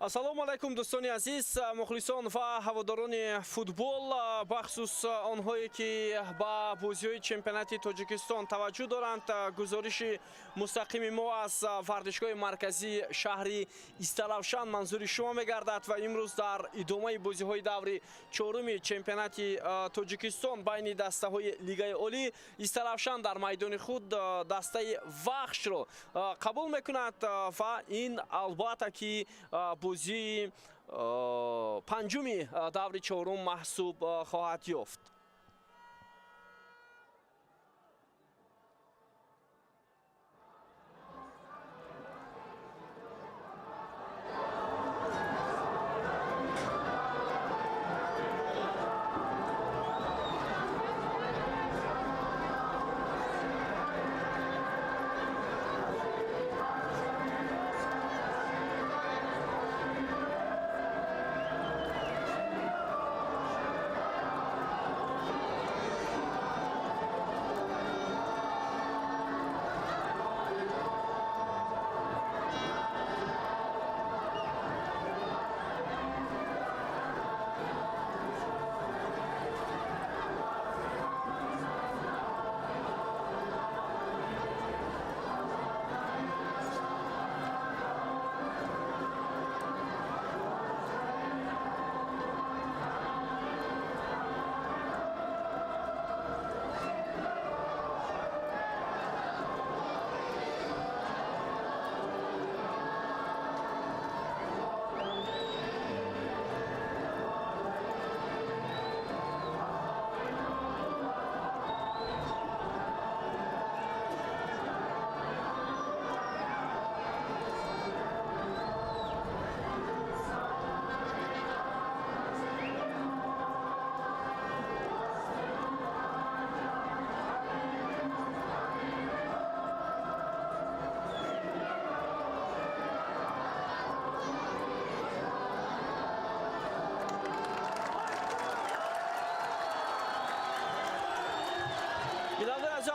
Ассалому алайкум, дӯстони азиз, мухлисон ва ҳаводорони футбол, бахусус онҳое, ки ба бозиҳои чемпионати Тоҷикистон таваҷҷӯҳ доранд. Гузориши мустақими мо аз варзишгоҳи марказии шаҳри Истаравшан манзури шумо мегардад ва имрӯз дар идомаи бозиҳои даври чоруми чемпионати Тоҷикистон байни дастаҳои Лигаи Олӣ Истаравшан дар майдони худ дастаи Вахшро қабул мекунад ва ин албатта ки бозии панҷуми даври чорум маҳсуб хоҳад ёфт.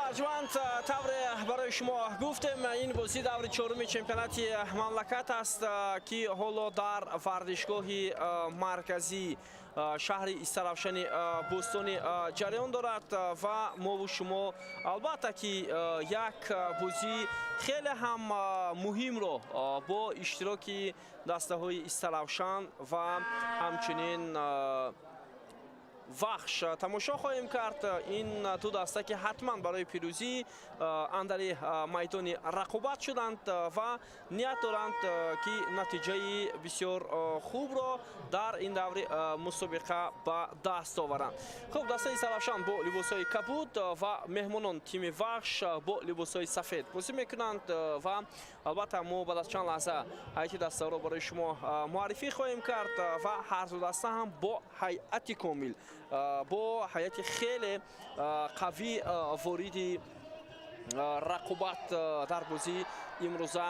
Арҷманд, тавре барои шумо гуфтем, ин бозӣ даври чоруми чемпионати мамлакат аст, ки ҳоло дар варзишгоҳи марказии шаҳри Истаравшани бӯстонӣ ҷараён дорад ва мову шумо албатта ки як бозии хеле ҳам муҳимро бо иштироки дастаҳои Истаравшан ва ҳамчунин Вахш тамошо хоҳем кард. Ин ду даста, ки ҳатман барои пирӯзӣ андари майдони рақобат шуданд ва ният доранд, ки натиҷаи бисёр хубро дар ин даври мусобиқа ба даст оваранд. Хуб, дастаи Истаравшан бо либосҳои кабуд ва меҳмонон тими Вахш бо либосҳои сафед бозӣ мекунанд ва албатта мо баъд аз чанд лаҳза ҳайати дастаро барои шумо муаррифӣ хоҳем кард ва ҳар ду даста ҳам бо ҳайати комил, бо ҳайати хеле қавӣ вориди рақобат дар бозии имрӯза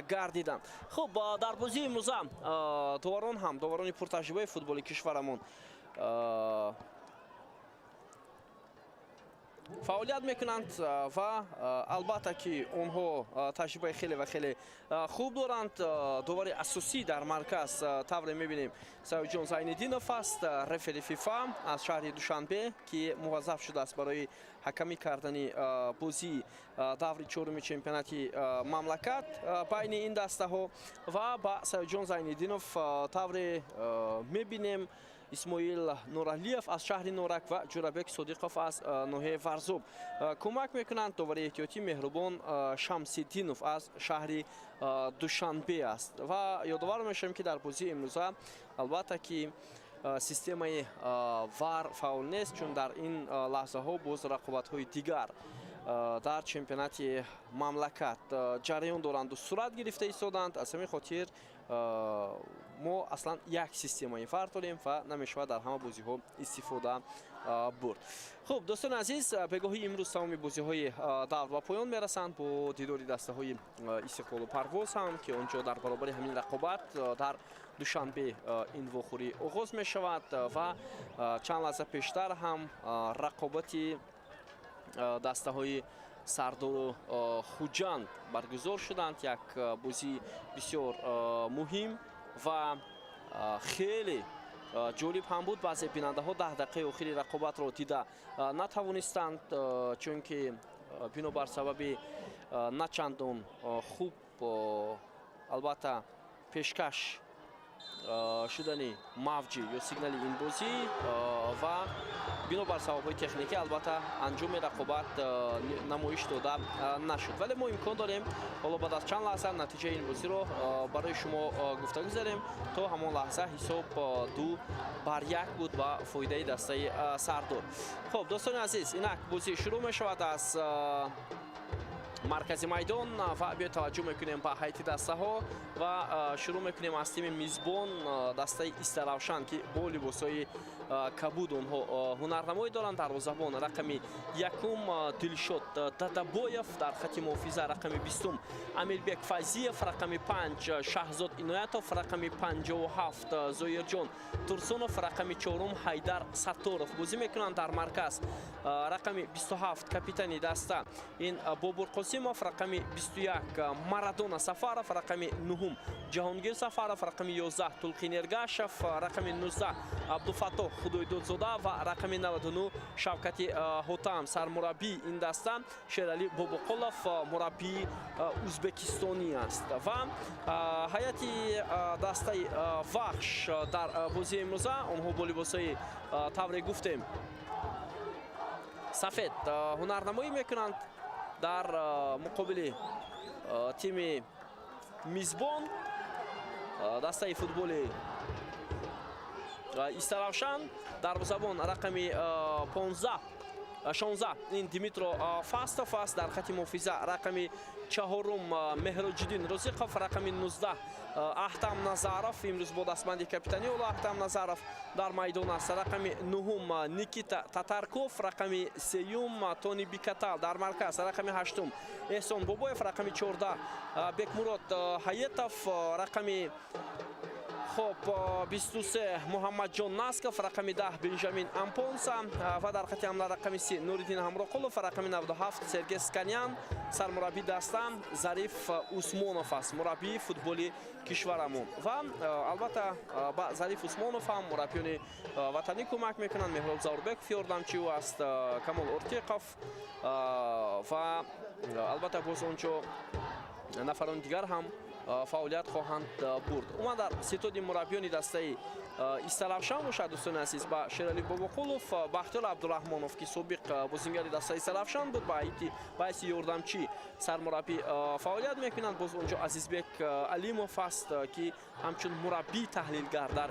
гардиданд. Хуб, дар бозии имрӯза доварон ҳам доварони пуртаҷрибаи футболи кишварамон фаъолият мекунанд ва албатта ки онҳо таҷрибаи хеле ва хеле хуб доранд. Довари асосӣ дар марказ, тавре мебинем, Саидҷон Зайниддинов аст, рефери ФИФА аз шаҳри Душанбе, ки муваззаф шудааст барои ҳакамӣ кардани бозии даври чоруми чемпионати мамлакат байни ин дастаҳо. Ва ба Саидҷон Зайниддинов, тавре мебинем, Исмоил Нуралиев аз шаҳри Норак ва Ҷурабек Содиқов аз ноҳияи Варзоб кӯмак мекунанд. Довари эҳтиётӣ Меҳрубон Шамсиддинов аз шаҳри Душанбе аст. Ва ёдовар мешавем, ки дар бозии имрӯза албатта ки системаи ВАР фаъол нест, чун дар ин лаҳзаҳо боз рақобатҳои дигар дар чемпионати мамлакат ҷараён доранду сурат гирифта истоданд. Аз ҳамин хотир мо аслан як системаи ВАР дорем ва намешавад дар ҳама бозиҳо истифода бурд. Хуб, дӯстони азиз, бегоҳи имрӯз тамоми бозиҳои давр ба поён мерасанд бо дидори дастаҳои Истиқлолу Парвоз ҳам, ки он ҷо дар баробари ҳамин рақобат дар Душанбе ин вохӯрӣ оғоз мешавад. Ва чанд лаҳза пештар ҳам рақобати дастаҳои Сардору Хуҷанд баргузор шуданд, як бозии бисёр муҳим. Ва хеле ҷолиб ҳам буд. Баъзе бинандаҳо 10 дақиқаи охири рақобатро дида натавонистанд, чунки бинобар сабаби на чандон хуб албатта пешкаш шудани мавҷи ё сигнали ин бозӣ ва бинобар сабабҳои техникӣ албатта анҷоми рақобат намоиш дода нашуд. Вале мо имкон дорем ҳоло баъд аз чанд лаҳза натиҷаи ин бозиро барои шумо гуфта гузарем. То ҳамон лаҳза ҳисоб 2-1 буд ба фоидаи дастаи Сардор. Хуб, дӯстони азиз, инак бозӣ шурӯъ мешавад аз маркази майдон ва биё таваҷҷӯҳ мекунем ба ҳайати дастаҳо ва шурӯъ мекунем аз тими мизбон, дастаи Истаравшан, ки бо либосҳои кабуд онҳо ҳунарнамоӣ доранд. Дарвозабон рақами 1 Дилшод Дадабоев, дар хати муҳофиза рақами 20 Амирбек Файзиев, рақами 5 Шаҳзод Иноятов, рақами 57 Зоирҷон Турсунов, рақами 4 Ҳайдар Сатторов бозӣ мекунанд. Дар марказ рақами 27 капитани даста ин Бобур Қосимов, рақами 21 Марадона Сафаров, рақами 9 Ҷаҳонгир Сафаров, рақами 11 Тулқин Эргашев, рақами 19 Абдуфаттоҳ Худойдодзода ва рақами 99 Шавкати Ҳотам. Сармураббии ин даста Шералӣ Бобоқулов, мураббии ӯзбекистонӣ аст. Ва ҳайати дастаи Вахш дар бозии имрӯза онҳо бо либосҳои тавре гуфтем сафед ҳунарнамоӣ мекунанд дар муқобили тими мизбон, дастаи футболи Истаравшан. Дарвозабон рақами 16 ин Димитро Фастов аст. Дар хати муҳофиза рақами 4 Меҳроҷиддин Розиқов, рақами 19 Аҳтам Назаров, имрӯз бо дастбанди капитани ҳоло Аҳтам Назаров дар майдон аст. Рақами 9 Никита Татарков, рақами 3 Тони Бикатал, дар марказ рақами 8 Эҳсон Бобоев, рақами 14 Бекмурод Ҳаетов, рақами хоб 23 Муҳаммадҷон Насков, рақами 10 Бенҷамин Ампонса ва дар хати ҳамла рақами 3 Нуриддин Ҳамроқулов, рақами 97 Сергей Сканян. Сармураббии даста Зариф Усмонов аст, мураббии футболи кишварамон. Ва албатта ба Зариф Усмонов ҳам мураббиёни ватанӣ кӯмак мекунанд. Меҳроб Заурбеков ёрдамчи ӯ аст, Камол Ортиқов ва албатта боз он ҷо нафарони дигар ҳам фаъолият хоҳанд бурд. Умуман дар ситоди мураббиёни дастаи Истаравшан бошад, дӯстони азиз, ба Шералӣ Бобоқулов, Бахтиёр Абдураҳмонов, ки собиқ бозингари дастаи Истаравшан буд, ба ҳайси ёрдамчӣ сармураббӣ фаъолият мекунанд. Боз онҷо Азизбек Алимов аст, ки ҳамчун мураббии таҳлилгар дар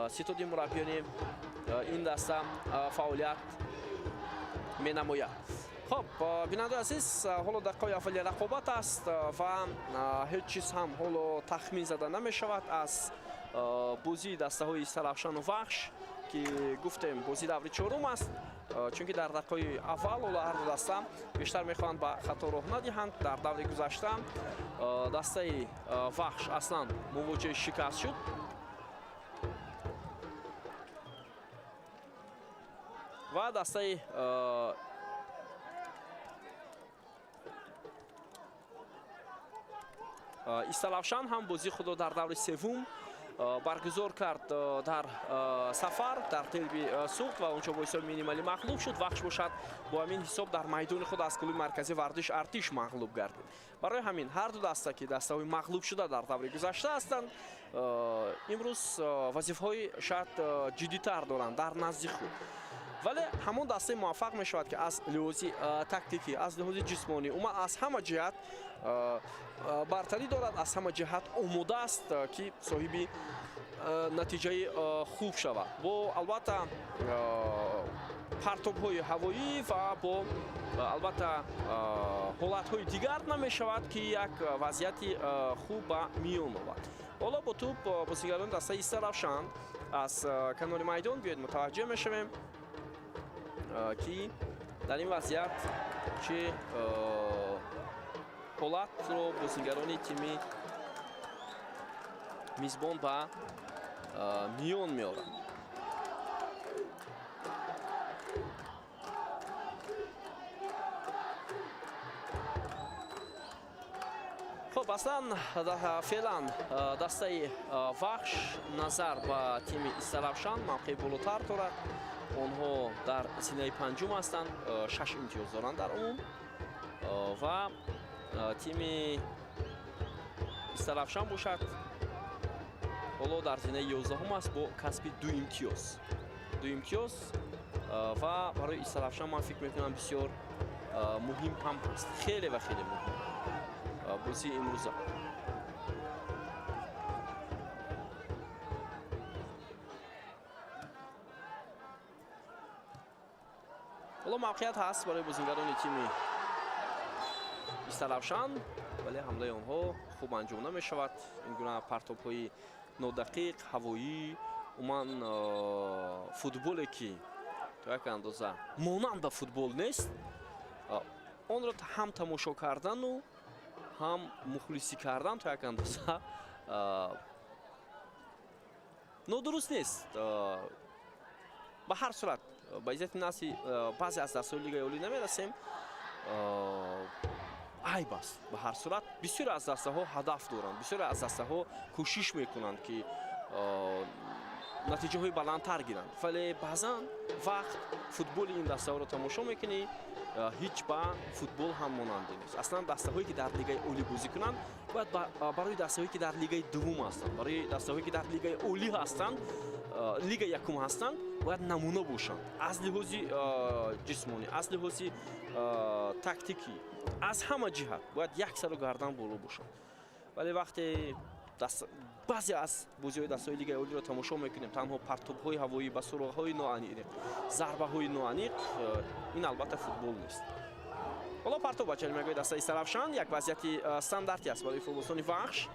ситоди мураббиёни ин даста фаъолият менамояд. Хоб, бинандаи азиз, ҳоло дақиқаи аввали рақобат аст ва ҳеҷ чиз ҳам ҳоло тахмин зада намешавад аз бозии дастаҳои Истаравшану Вахш, ки гуфтем бозии даври чорум аст, чунки дар дақиқаи аввал ҳоло ҳар ду даста бештар мехоҳанд ба хато роҳ надиҳанд. Дар даври гузашта дастаи Вахш аслан мувоҷиҳи шикаст шуд. Ва дастаи Истаравшан ҳам бозии худро дар даври севум баргузор кард дар сафар дар дерби Суғд ва онҷо бо ҳисоби минималӣ мағлуб шуд. Вахш бошад бо ҳамин ҳисоб дар майдони худ аз клуби марказии варзиш Артиш мағлуб гардид. Барои ҳамин ҳар ду даста, ки дастаҳои мағлуб шуда дар даври гузашта ҳастанд, имрӯз вазифаҳои шояд ҷиддитар доранд дар назди худ. Вале ҳамон дастаи муваффақ мешавад, ки аз лиҳози тактикӣ, аз лиҳози ҷисмонӣ, умуман аз ҳама ҷиҳат бартарӣ дорад, аз ҳама ҷиҳат омода аст, ки соҳиби натиҷаи хуб шавад. Бо албатта партобҳои ҳавоӣ ва бо албатта ҳолатҳои дигар намешавад, ки як вазъияти хуб ба миён овард. Ҳоло бо тӯб бозигарони дастаи Истаравшан аз канори майдон биёед мутаваҷҷеҳ мешавем, ки дар ин вазъият чӣ ҳолатро бозигарони тими мизбон ба миён меоранд. Хуб, Аслан феълан дастаи Вахш назар ба тими Истаравшан мавқеи болотар дорад. Онҳо дар зинаи панҷум ҳастанд, 6 имтиёз доранд дар умум, ва тими Истаравшан бошад ҳоло дар зинаи 11-ум аст бо касби 2 имтиёз. 2 имтиёз, ва барои Истаравшан ман фикр мекунам бисёр муҳим ҳам ҳаст, хеле ва хеле муҳим бозии имрӯза. Ҳоло мавқеият ҳаст барои бозингарони тими Истаравшан, вале ҳамлаи онҳо хуб анҷом намешавад. Ин гуна партобҳои нодақиқ, ҳавоӣ, умуман футболе ки то як андоза монанд ба футбол нест, онро ҳам тамошо кардану ҳам мухлисӣ кардан то як андоза нодуруст нест. Ба ҳар сурат ба иззати нафси баъзе аз дастҳои Лигаи Олӣ намерасем, айб аст. Ба ҳар сурат бисёре аз дастаҳо ҳадаф доранд, бисёре аз дастаҳо кӯшиш мекунанд ки натиҷаҳои баландтар гиранд, вале баъзан вақт футболи ин дастаҳоро тамошо мекунӣ, ҳеҷ ба футбол ҳам монанде нест. Аслан дастаҳое ки дар Лигаи Олӣ бозӣ кунанд бояд барои дастаҳое ки дар Лигаи дуввум ҳастанд, барои дастаҳое ки дар Лигаи Олӣ ҳастанд, Лигаи якум ҳастанд, бояд намуна бошанд аз лиҳози ҷисмонӣ, аз лиҳози тактикӣ, аз ҳама ҷиҳат бояд як сару гардан боло бошанд. Вале вақте баъзе аз бозиҳои дастаҳои Лигаи Олиро тамошо мекунем, танҳо партобҳои ҳавоӣ ба суроғҳои ноаниқ, зарбаҳои ноаниқ, ин албатта футбол нест. Ҳоло партоб ба ҷаримагоҳи дастаи Истаравшан, як вазъияти стандартӣ аст барои футболистони Вахш.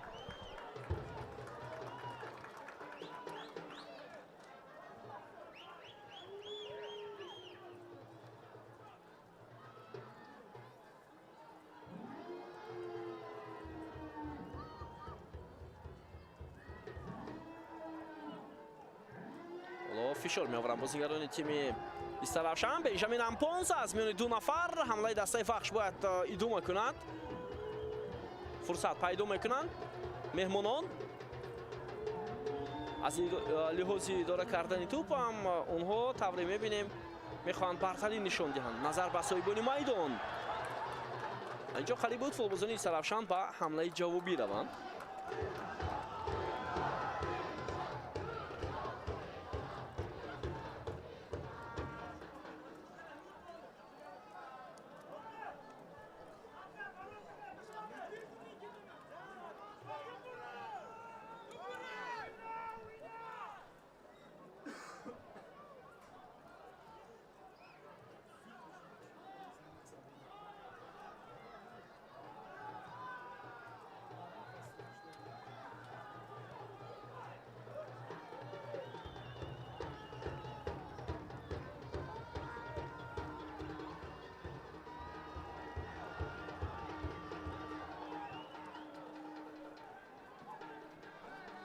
Фишор меоваранд бозигарони тими Истаравшан. Бенҷамин Ампонс аз миёни 2 нафар ҳамлаи дастаи Вахш бояд идома кунад. Фурсат пайдо мекунанд меҳмонон. Аз лиҳози идора кардани тӯп ҳам онҳо тавре мебинем мехоҳанд бартарӣ нишон диҳанд назар ба соҳибони майдон. Инҷо қариб буд футболбозони Истаравшан ба ҳамлаи ҷавобӣ раванд.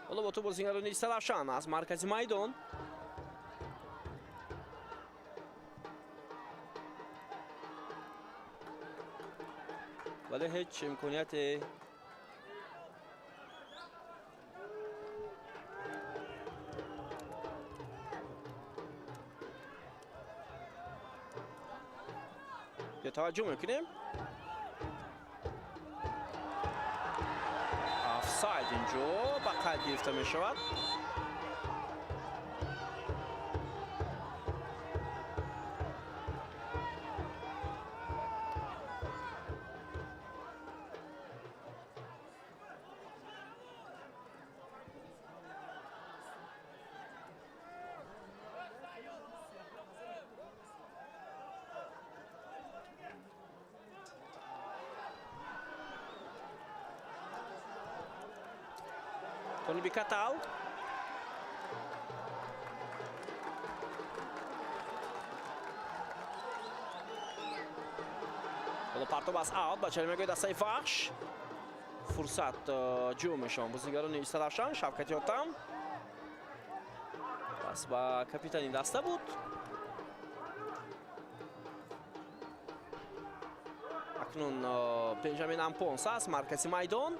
Ҳоло бо ту бозингарони Истаравшан аз маркази майдон. Вале ҳеҷ имконияте таваҷҷӯҳ мекунем. Офсайд инҷо ба қайд гирифта мешавад. Тониби Катал. Ҳоло партоб аз аут ба ҷаримагоҳи дастаи Вахш. Фурсат ҷӯ мешаванд бозигарони Истаравшан. Шавкати Отам пас ба капитани даста буд. Акнун Бенҷамин Ампонс аст маркази майдон.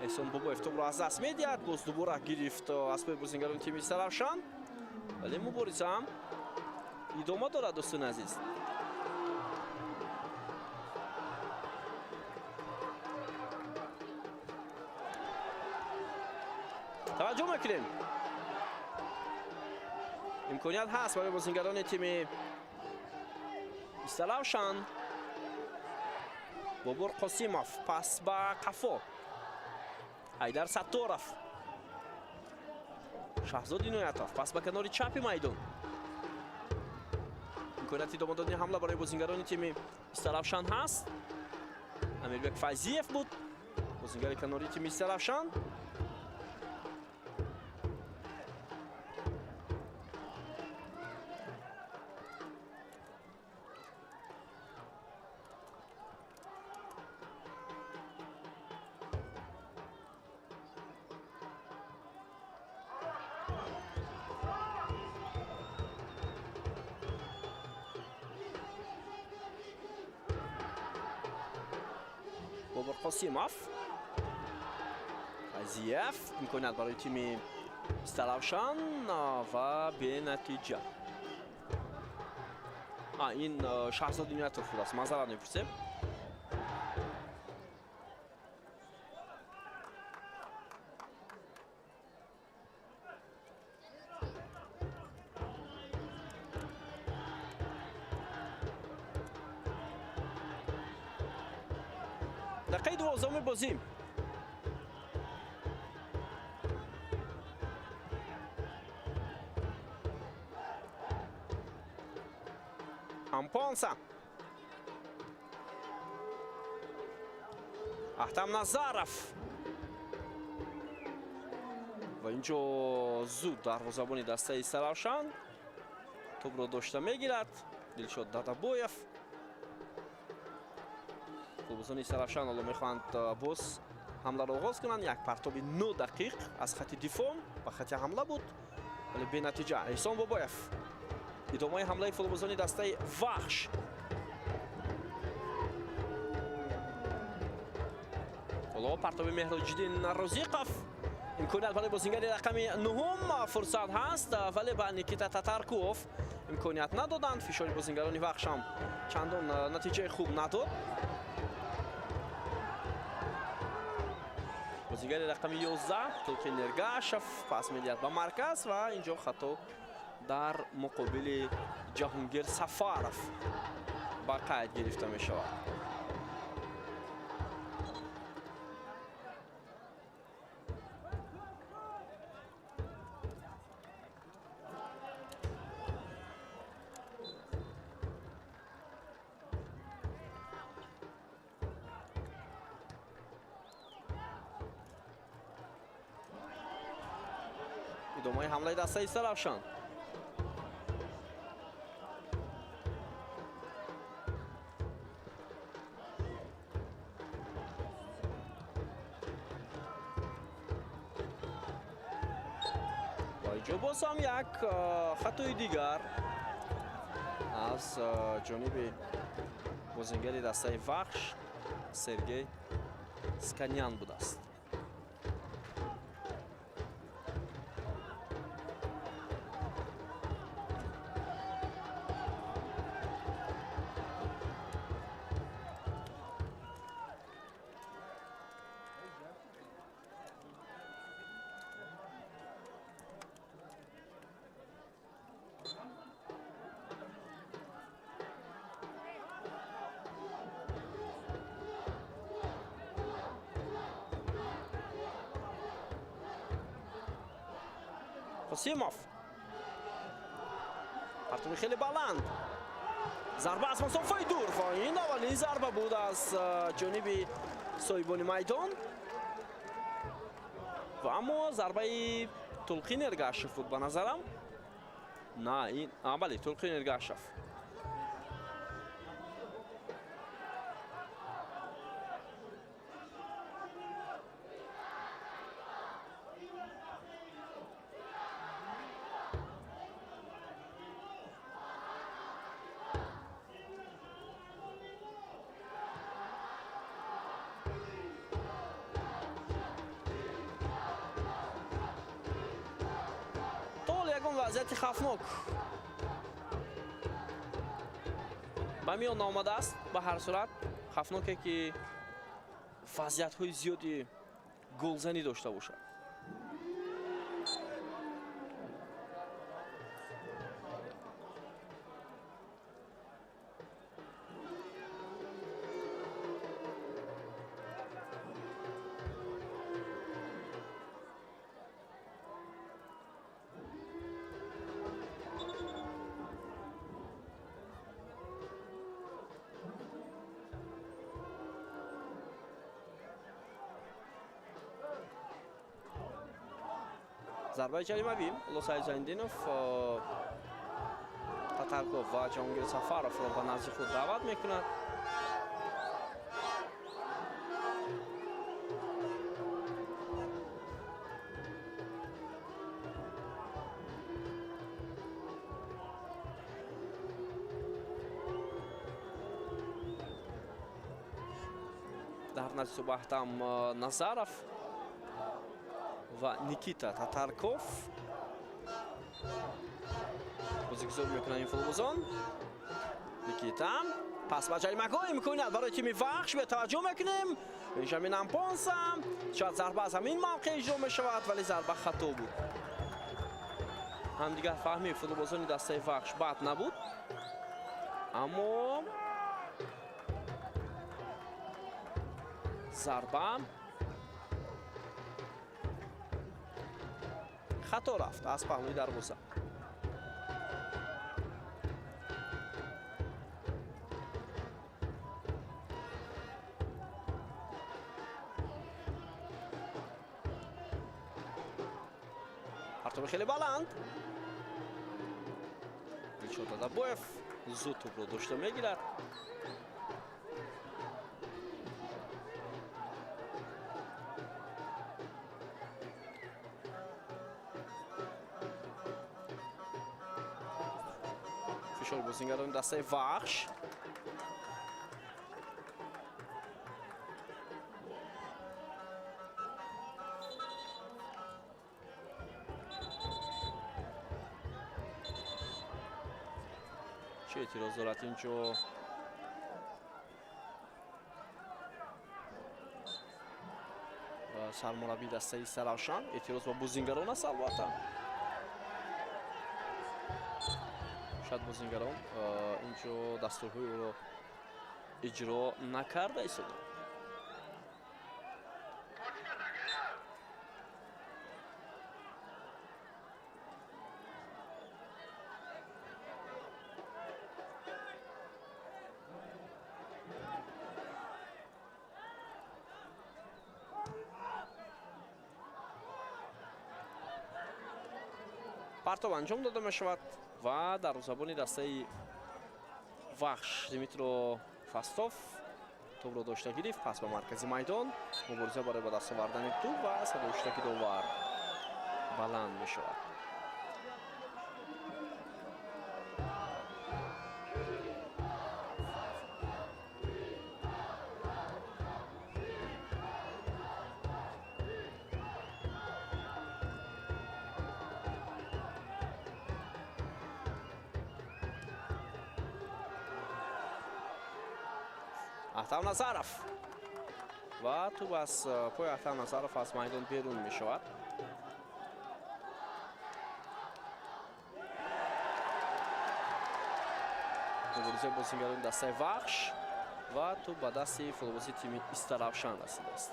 Эҳсон Бобоев топро аз даст медиҳад, боз дубора гирифт аз пои бозингарони тими Истаравшан, вале мубориза ҳам идома дорад, дӯстони азиз. Таваҷҷӯҳ мекунем, имконият ҳаст барои бозингарони тими Истаравшан. Бобур Қосимов пас ба қафо, Ҳайдар Сатторов, Шаҳзод Иноятов пас ба канори чапи майдон. Имконияти идома додани ҳамла барои бозингарони тими Истаравшан ҳаст. Амирбек Файзиев буд бозингари канори тими Истаравшан. Бобур Қосимов, Файзиев, имконият барои тими Истаравшан ва бенатиҷа. Ин Шаҳзод Иноятов будааст, маъзарат мепурсем. Дақиқаи 12-уми бозӣ. Ампонса, Аҳтам Назаров ва инҷо зуд дарвозабони дастаи Истаравшан топро дошта мегирад. Дилшод Дадабоев. Футболбозони Истаравшан ҳоло мехоҳанд боз ҳамларо оғоз кунанд. Як партоби нодақиқ аз хати дифоъ ба хати ҳамла буд, вале бенатиҷа. Эҳсон Бобоев, идомаи ҳамлаи футболбозони дастаи Вахш. Ҳоло партоби Меҳроҷиддин Розиқов, имконият барои бозингари рақами 9, фурсат ҳаст, вале ба Никита Татарков имконият надоданд. Фишори бозингарони Вахш ҳам чандон натиҷаи хуб надод. Бозингари рақами 11 Тулқин Эргашев пас медиҳад ба марказ ва инҷо хато дар муқобили Ҷаҳонгир Сафаров ба қайд гирифта мешавад. Идомаи ҳамлаи дастаи Истаравшан. Ва инҷо боз ҳам як хатои дигар аз ҷониби бозингари дастаи Вахш Сергей Сканян будааст. Қосимов, партоби хеле баланд, зарба аз масофаи дур ва ин аввалин зарба буд аз ҷониби соҳибони майдон. Ва аммо зарбаи Тулқин Эргашев буд ба назарам. На, ин бале, Тулқин Эргашев. Ягон вазъияти хавфнок ба миён наомадааст. Ба ҳар сурат, хавфноке, ки вазъиятҳои зиёди голзанӣ дошта бошад. Зарбаи ҷаримавӣ. Лосай Зайниддинов Татарков ва Ҷаҳонгир Сафаровро ба назди худ даъват мекунад. Дар назди Субаҳтам Назаров ва Никита Татарков бозигузор мекунанд ин футболбозон. Никита пас ба ҷаримагоҳ, имконият барои тими Вахш, бетаваҷҷӯҳ мекунем. Бенҷамин Ампонса, шояд зарба аз ҳамин мавқеъ иҷро мешавад, вале зарба хато буд. Ҳамдигар фаҳми футболбозони дастаи Вахш бад набуд, аммо зарба хато рафт аз паҳлӯи дарвоза. Партоби хеле баланд. Дилшод Дадабоев зуд тӯбро дошта мегирад. Фишори бозингарони дастаи Вахш. Чӣ эътироз дорад инҷо? Сармураббии дастаи Саравшан эътироз ба бозингарон аст, албатта. Шояд бозингарон инҷо дастурҳои ӯро иҷро накарда истодаанд. Партов анҷом дода мешавад ва дарвозабони дастаи Вахш Димитро Фастов тӯбро дошта гирифт. Пас ба маркази майдон, мубориза барои ба даст овардани тӯб ва садои шутаки довар баланд мешавад. Ахтам Назаров ва тӯб аз пои Ахтам Назаров аз майдон берун мешавад. Муборизаи бозингарони дастаи Вахш ва тӯб ба дасти футболбози тими Истаравшан расидааст.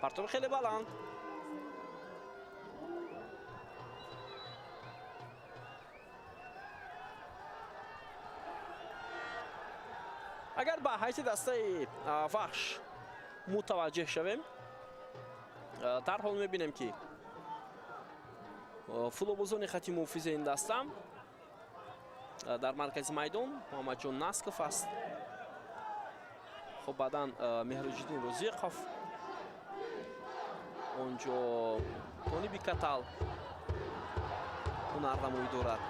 Партоби хеле баланд. Агар ба ҳайси дастаи Вахш мутаваҷҷеҳ шавем, дарҳол мебинем, ки футболбозони хати муҳофизи ин даста дар маркази майдон Муҳаммадҷон Насков аст. Хуб, баъдан Меҳроҷиддин Розиқов. Онҷо Тони Бикатал ҳунарнамоӣ дорад.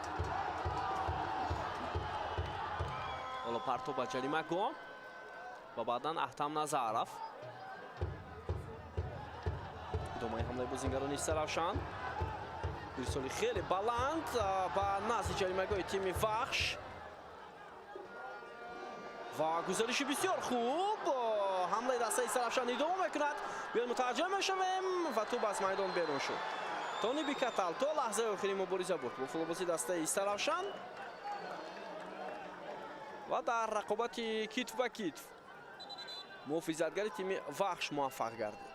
Ҳоло партоб ба ҷаримагоҳ ва баъдан Аҳтам Назаров. Идомаи ҳамлаи бозингарони Истаравшан. Ирсоли хеле баланд ба назди ҷаримагоҳи тими Вахш ва гузариши бисёр хуб. Ҳамлаи дастаи Истаравшан идома мекунад. Биёед мутаваҷҷӯҳ мешавем ва тӯб аз майдон берун шуд. Тони Бикатал то лаҳзаи охири мубориза бурд бо футболбози дастаи Истаравшан ва дар рақобати китф ба китф муҳофизатгари тими Вахш муваффақ гардид.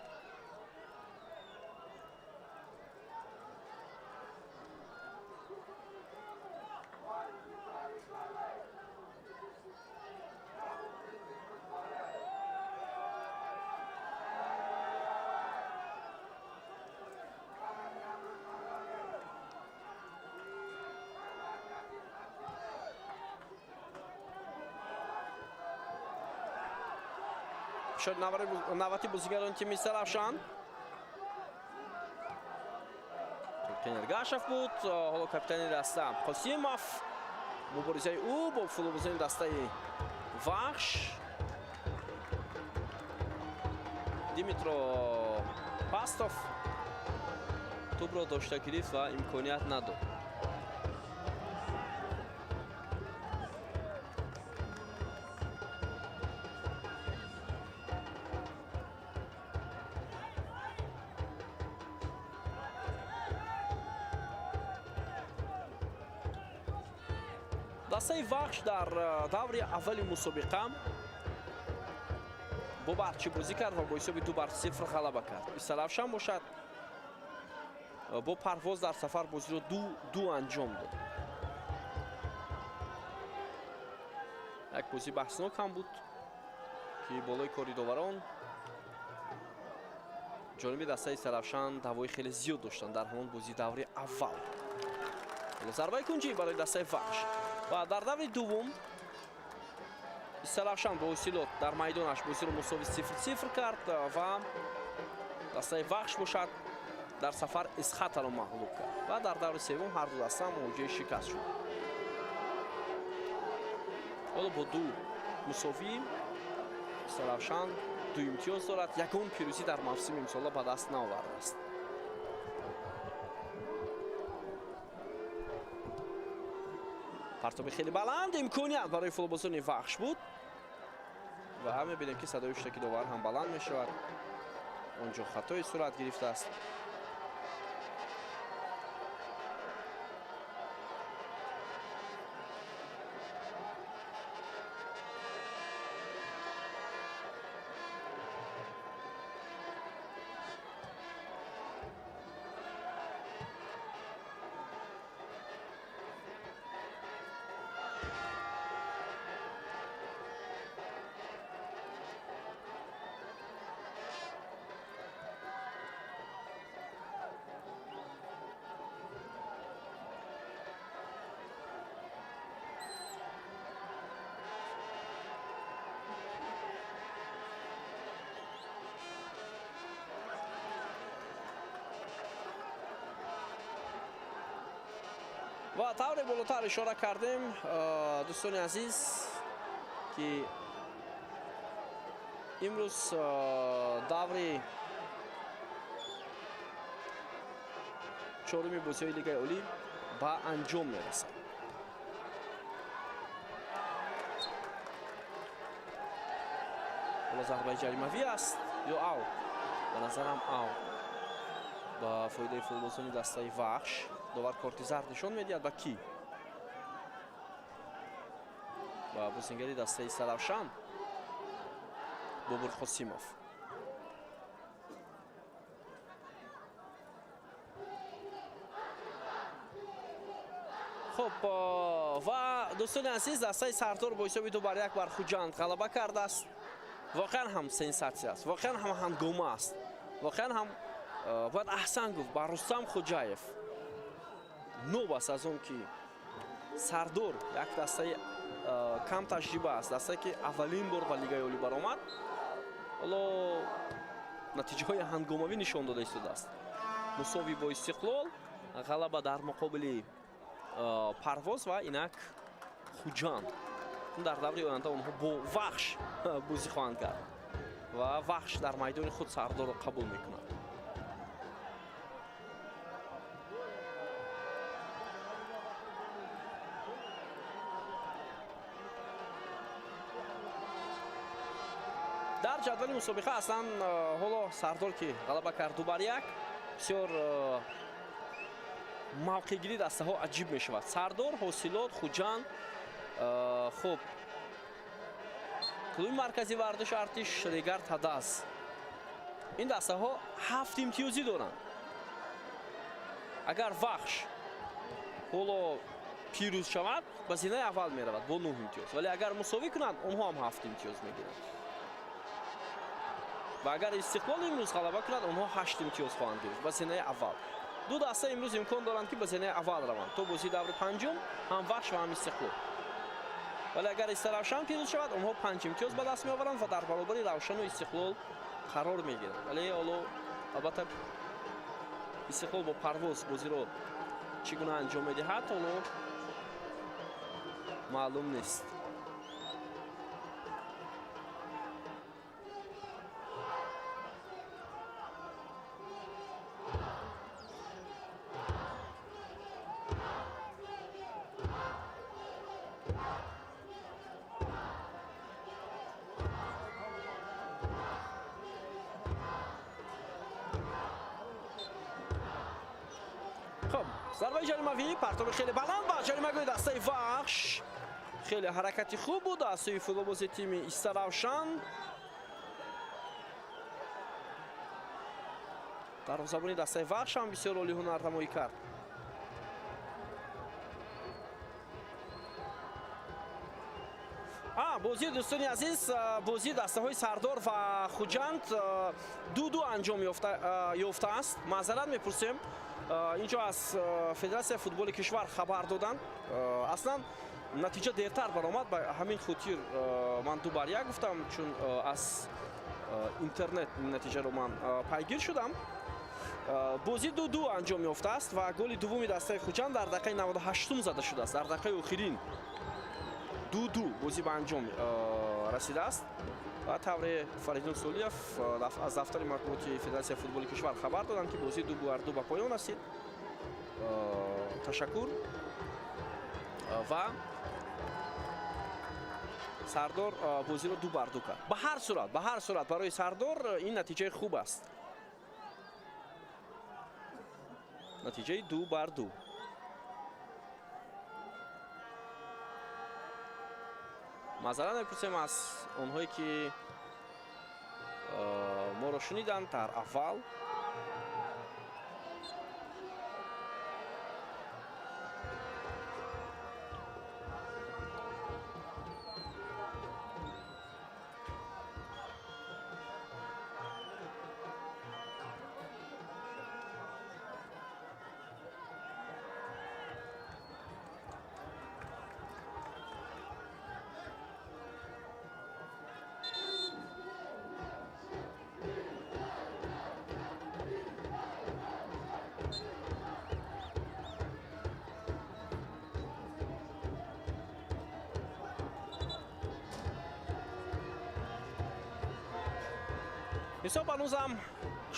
Шояд навбати бозигарони тими Истаравшан. Кенергашев буд, ҳоло капитани даста Қосимов. Муборизаи ӯ бо футболбозони дастаи Вахш. Димитро Пастов тӯбро дошта гирифт ва имконият надод. Дастаи Вахш дар даври аввали мусобиқа бо Барчи бозӣ кард ва бо ҳисоби 2-0 ғалаба кард. Истаравшан бошад бо Парвоз дар сафар бозиро 2-2 анҷом дод. Як бозӣ баҳснок ҳам буд ки болои кори доварон ҷониби дастаи Истаравшан даъвои хеле зиёд доштанд дар ҳамон бозии даври аввал. Зарбаи кунҷӣ барои дастаи Вахш. Ва дар даври дуввум Истаравшан бо ҳосилот дар майдонаш бозиро мусови 0-0 кард ва дастаи Вахш бошад дар сафар Исхатаро мағлуб кард ва дар даври севум ҳар ду даста мавҷуи шикаст шуд. Ҳоло бо ду мусовӣ Истаравшан ду имтиёз дорад, ягон пирӯзӣ дар мавсими имсола ба даст наовардааст. Партоби хеле баланд, имконият барои футболбозони Вахш буд ва мебинем ки садои ҳуштаки довар ҳам баланд мешавад. Он ҷо хатои сурат гирифтааст. Ва тавре болотар ишора кардем, дӯстони азиз, ки имрӯз даври чоруми бозиҳои Лигаи Олӣ ба анҷом мерасад. Ҳоло зарбаи ҷаримавӣ аст ё аут? Ба назарам аут ба фоидаи футболбозони дастаи Вахш. Довар корти зард нишон медиҳад ба кӣ? Ба бозингари дастаи Истаравшан Бобур Қосимов. Хуб, ва дӯстони азиз, дастаи Сардор бо ҳисоби 2-1 бар Хуҷанд ғалаба кардааст. Воқеан ҳам сенсатсия аст, воқеан ҳам ҳангома аст, воқеан ҳам бояд аҳсан гуфт ба Рустам Хоҷаев. Ноб аст аз он ки Сардор як дастаи кам таҷриба аст, дастае ки аввалин бор ба Лигаи Олӣ баромад. Ҳоло Натиҷаҳои ҳангомавӣ нишон дода истодааст. Мусовӣ бо Истиқлол, ғалаба дар муқобили Парвоз ва инак Хуҷанд. Дар даври оянда онҳо бо Вахш бозӣ хоҳанд кард ва Вахш дар майдони худ Сардорро қабул мекунад. Дар ҷадвали мусобиқа аслан ҳоло Сардор ки ғалаба кард 2-1, бисёр мавқеъгирӣ дастаҳо аҷиб мешавад. Сардор, Ҳосилот, Хуҷанд, хуб, клуби марказии варзиши Артиш, Регар, Тадас. Ин дастаҳо 7 имтиёзӣ доранд. Агар Вахш ҳоло пирӯз шавад, ба зинаи аввал меравад бо 9 имтиёз, вале агар мусовӣ кунанд, онҳо ҳам 7 имтиёз мегиранд. Ва агар Истиқлол имрӯз ғалаба кунад, онҳо 8 имтиёз хоҳанд гирифт ба зинаи аввал. Ду даста имрӯз имкон доранд, ки ба зинаи аввал раванд то бозии даври панҷум, ҳам Вахш ва ҳам Истиқлол. Вале агар Истаравшан пирӯз шавад, онҳо 5 имтиёз ба даст меоваранд ва дар баробари Равшану Истиқлол қарор мегиранд. Вале ҳоло албатта Истиқлол бо Парвоз бозиро чӣ гуна анҷом медиҳад, ҳоло маълум нест. Зарбаи ҷаримавӣ, партоби хеле баланд ба ҷаримагоҳи дастаи Вахш. Хеле ҳаракати хуб буд аз сӯи футболбози тими Истаравшан. Дарвозабони дастаи Вахш ҳам бисёр олӣ ҳунарнамоӣ кард. Бозии дӯстони азиз, бозии дастаҳои Сардор ва Хуҷанд 2-2 анҷом ёфтааст. Маъзарат мепурсем. Инҷо аз Федератсияи футболи кишвар хабар доданд. Аслан натиҷа дертар баромад, ба ҳамин хотир ман 2-1 гуфтам, чун аз интернет ин натиҷаро ман пайгир шудам. Бозӣ 2-2 анҷом ёфтааст ва голи дуввуми дастаи Хуҷанд дар дақиқаи 98 зада шудааст. Дар дақиқаи охирин 2-2 бозӣ ба анҷом расидааст. Ва тавре Фаридун Солиев аз дафтари матбуоти Федератсияи футболи кишвар хабар доданд, ки бозии 2-2 ба поён расид. Ташаккур. Ва Сардор бозиро 2-2 кард. Ба ҳар сурат барои Сардор ин натиҷаи хуб аст. Натиҷаи 2-2. Маъзарат мепурсем аз онҳое ки моро шуниданд дар аввал. Ҳисоб ҳанӯзам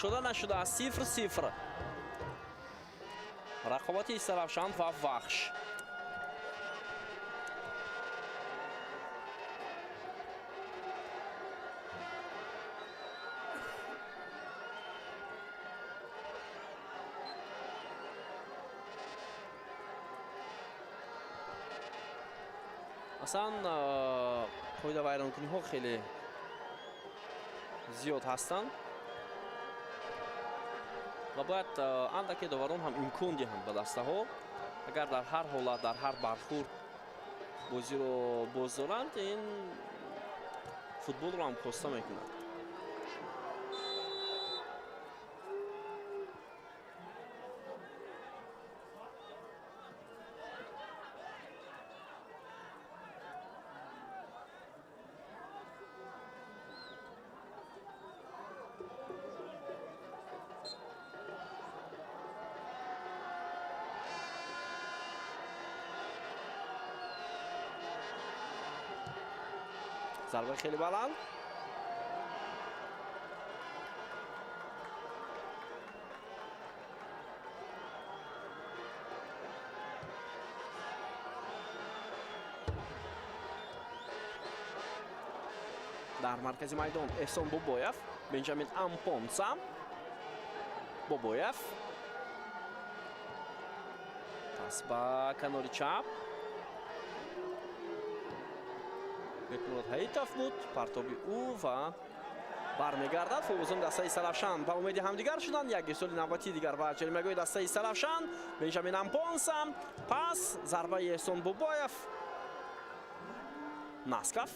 шуда нашудааст, 0-0. Рақобати Истаравшан ва Вахш. Аслан қоидавайронкуниҳо хеле зиёд ҳастанд ва бояд андаке доварон ҳам имкон диҳанд ба дастаҳо. Агар дар ҳар ҳолат, дар ҳар бархурд бозиро боздоранд, ин футболро ҳам коста мекунад. Зарбаи хеле баланд. Дар маркази майдон Эҳсон Бобоев, Бенҷамин Ампонса. Бобоев пас ба канори чап. Бекмурод Ҳаитов буд, партоби ӯ ва бармегардад. Футболбозони дастаи Истаравшан ба умеди ҳамдигар шуданд. Як ирсоли навбатии дигар ба ҷаримагоҳи дастаи Истаравшан. Бенҷамин Ампонса, пас зарбаи Эҳсон Бобоев. Насков.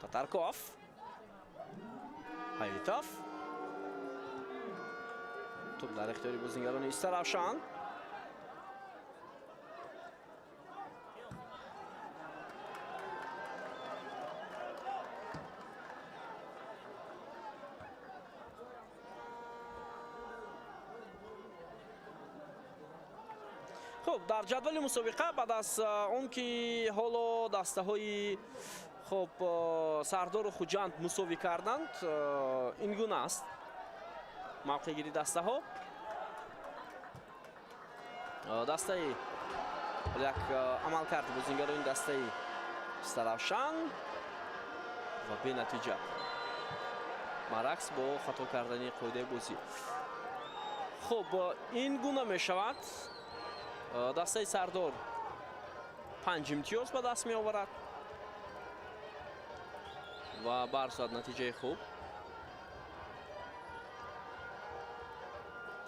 Татарков. Ҳаитов. Туп дар ихтиёри бозингарони Истаравшан. Хуб, дар ҷадвали мусобиқа баъд аз он ки ҳоло дастаҳои хуб Сардору Хуҷанд мусовӣ карданд, ин гуна аст мавқеъгири дастаҳо. Дастаи як амалкарди бозингарони дастаи Истаравшан ва бенатиҷа баръакс бо хато кардани қоидаи бозӣ. Хуб, ин гуна мешавад. Дастаи Сардор 5 имтиёз ба даст меоварад ва барсоат натиҷаи хуб.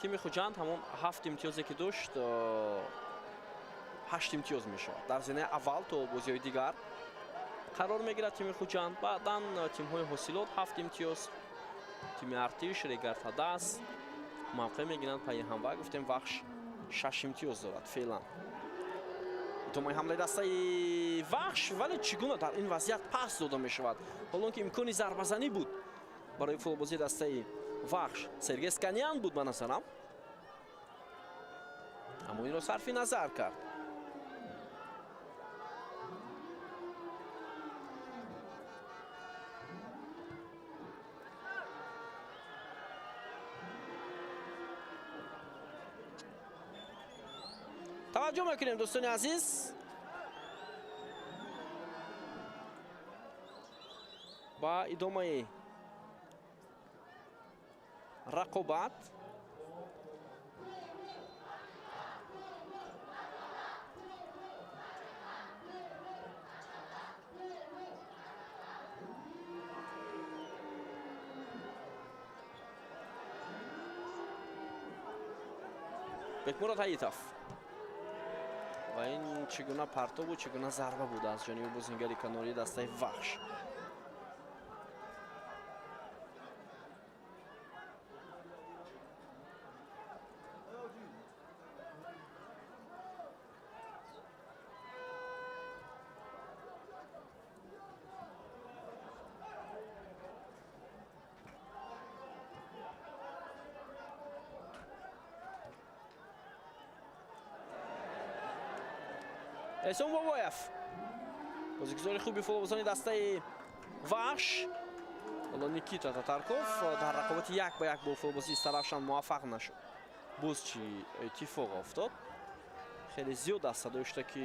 Тими Хуҷанд ҳамон 7 имтиёзе ки дошт, 8 имтиёз мешавад. Дар зинаи аввал то бозиҳои дигар қарор мегирад тими Хуҷанд. Баъдан тимҳои Ҳосилот 7 имтиёз, тими Артиш, Регар-ТадАЗ мавқеъ мегиранд пайи ҳам ва гуфтем Вахш 6 имтиёз дорад феълан. Идомаи ҳамлаи дастаи Вахш, вале чӣ гуна дар ин вазъият пас дода мешавад, ҳолон ки имкони зарбазанӣ буд барои футболбозии дастаи Вахш. Сергей Сканян буд ба назарам, аммо инро сарфи назар кард. Таваҷҷӯҳ мекунем дӯстони азиз. Ба идомаи рақобат. Бекмурод Ҳаитов. Ва ин чӣ гуна партобу чӣ гуна зарба буд аз ҷониби бозингари канории дастаи Вахш. Эҳсон Бобоев бозигузори хуби футболбозони дастаи Вахш. Ҳоло Никита Татарков дар рақобати як ба як бо футболбози Истаравшан муваффақ нашуд. Боз чӣ иттифоқ афтод? Хеле зиёд аст садои шуда ки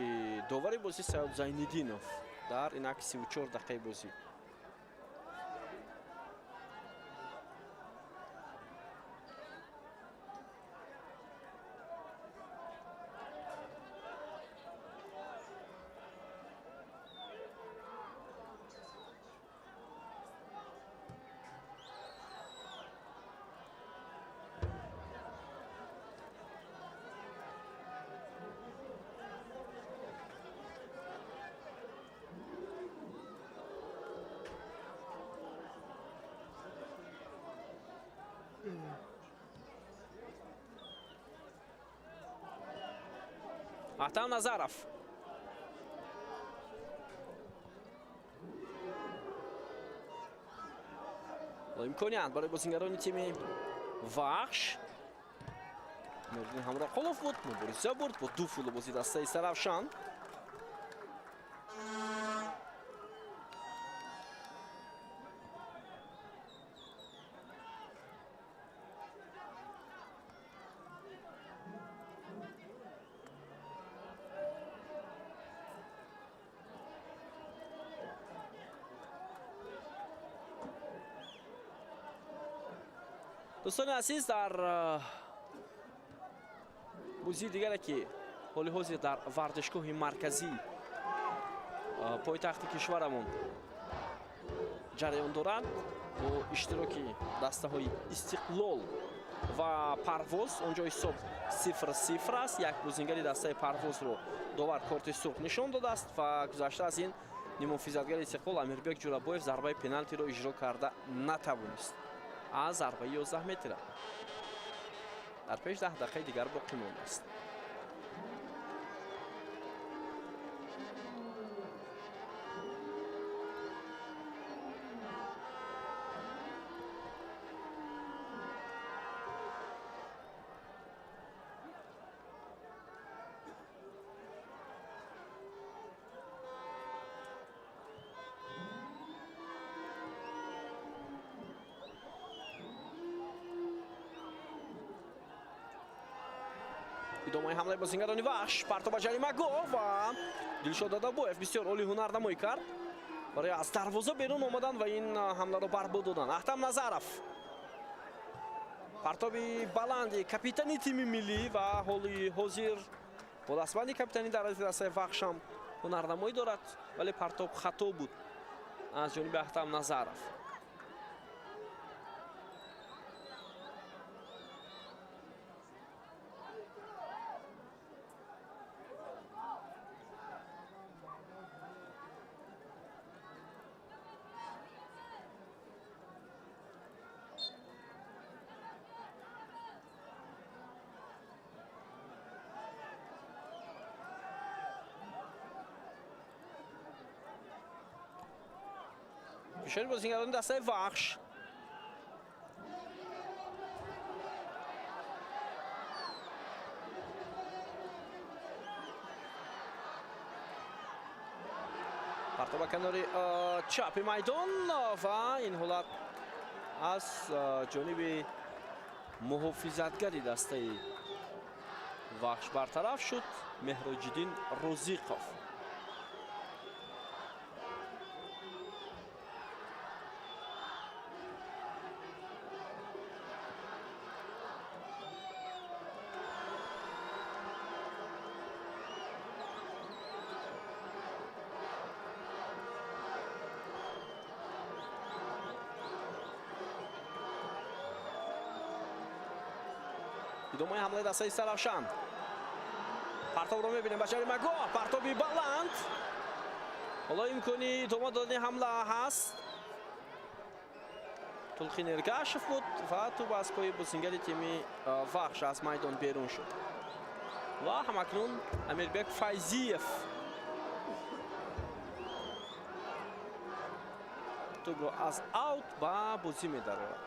довари бозӣ Саёд Зайниддинов дар инак 34 дақиқаи бозӣ. Аҳтам Назаров. Имконият барои бозингарони тими Вахш. Нуриддин Ҳамроқулов буд, мубориза бурд бо ду футболбози дастаи Сарафшан. Дӯстони азиз, дар бозии дигаре ки ҳоли ҳозир дар варзишгоҳи марказӣ пойтахти кишварамон ҷараён дорад бо иштироки дастаҳои Истиқлол ва Парвоз, онҷо ҳисоб 0-0 аст. Як бозингари дастаи Парвозро довар корти сурх нишон додааст ва гузашта аз ин нимуҳофизатгари Истиқлол Амирбек Ҷурабоев зарбаи пеналтиро иҷро карда натавонист аз зарбаи 11 метра. Дар пеш 10 дақиқаи дигар боқӣ мондааст. Идомаи ҳамлаи бозингарони Вахш, партоба ҷаримагоҳ ва Дилшод Дадабоев бисёр олӣ ҳунарнамоӣ кард барои аз дарвоза берун омадан ва ин ҳамларо барбод додан. Аҳтам Назаров, партоби баланди капитани тими миллӣ ва ҳоли ҳозир бо дастбанди капитанӣ дар дастаи Вахш ҳам ҳунарнамоӣ дорад, вале партоб хато буд аз ҷониби Аҳтам Назаров. Фишори бозингарони дастаи Вахш. Партоба канори чапи майдон ва ин ҳолат аз ҷониби муҳофизатгари дастаи Вахш бартараф шуд, Меҳроҷиддин Розиқов. Идомаи ҳамлаи дастаи Сарафшан. Партобро мебинем ба ҷаримагоҳ, партоби баланд. Ҳоло имкони идома додани ҳамла ҳаст. Тулқин Эргашев буд ва тӯб аз пои бозингари тими Вахш аз майдон берун шуд. Ва ҳамакнун Амирбек Файзиев тӯбро аз аут ба бозӣ медарорад.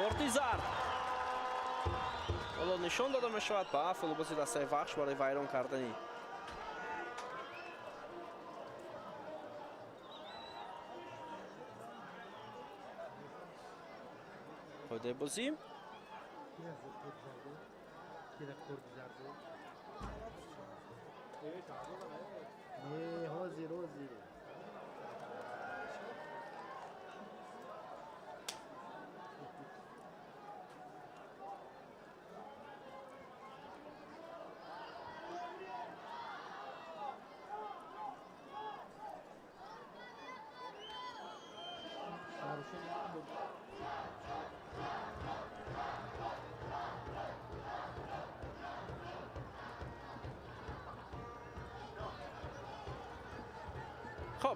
Корти зард ҳоло нишон дода мешавад ба футболбози дастаи Вахш барои вайрон кардани қоидаи бозӣ.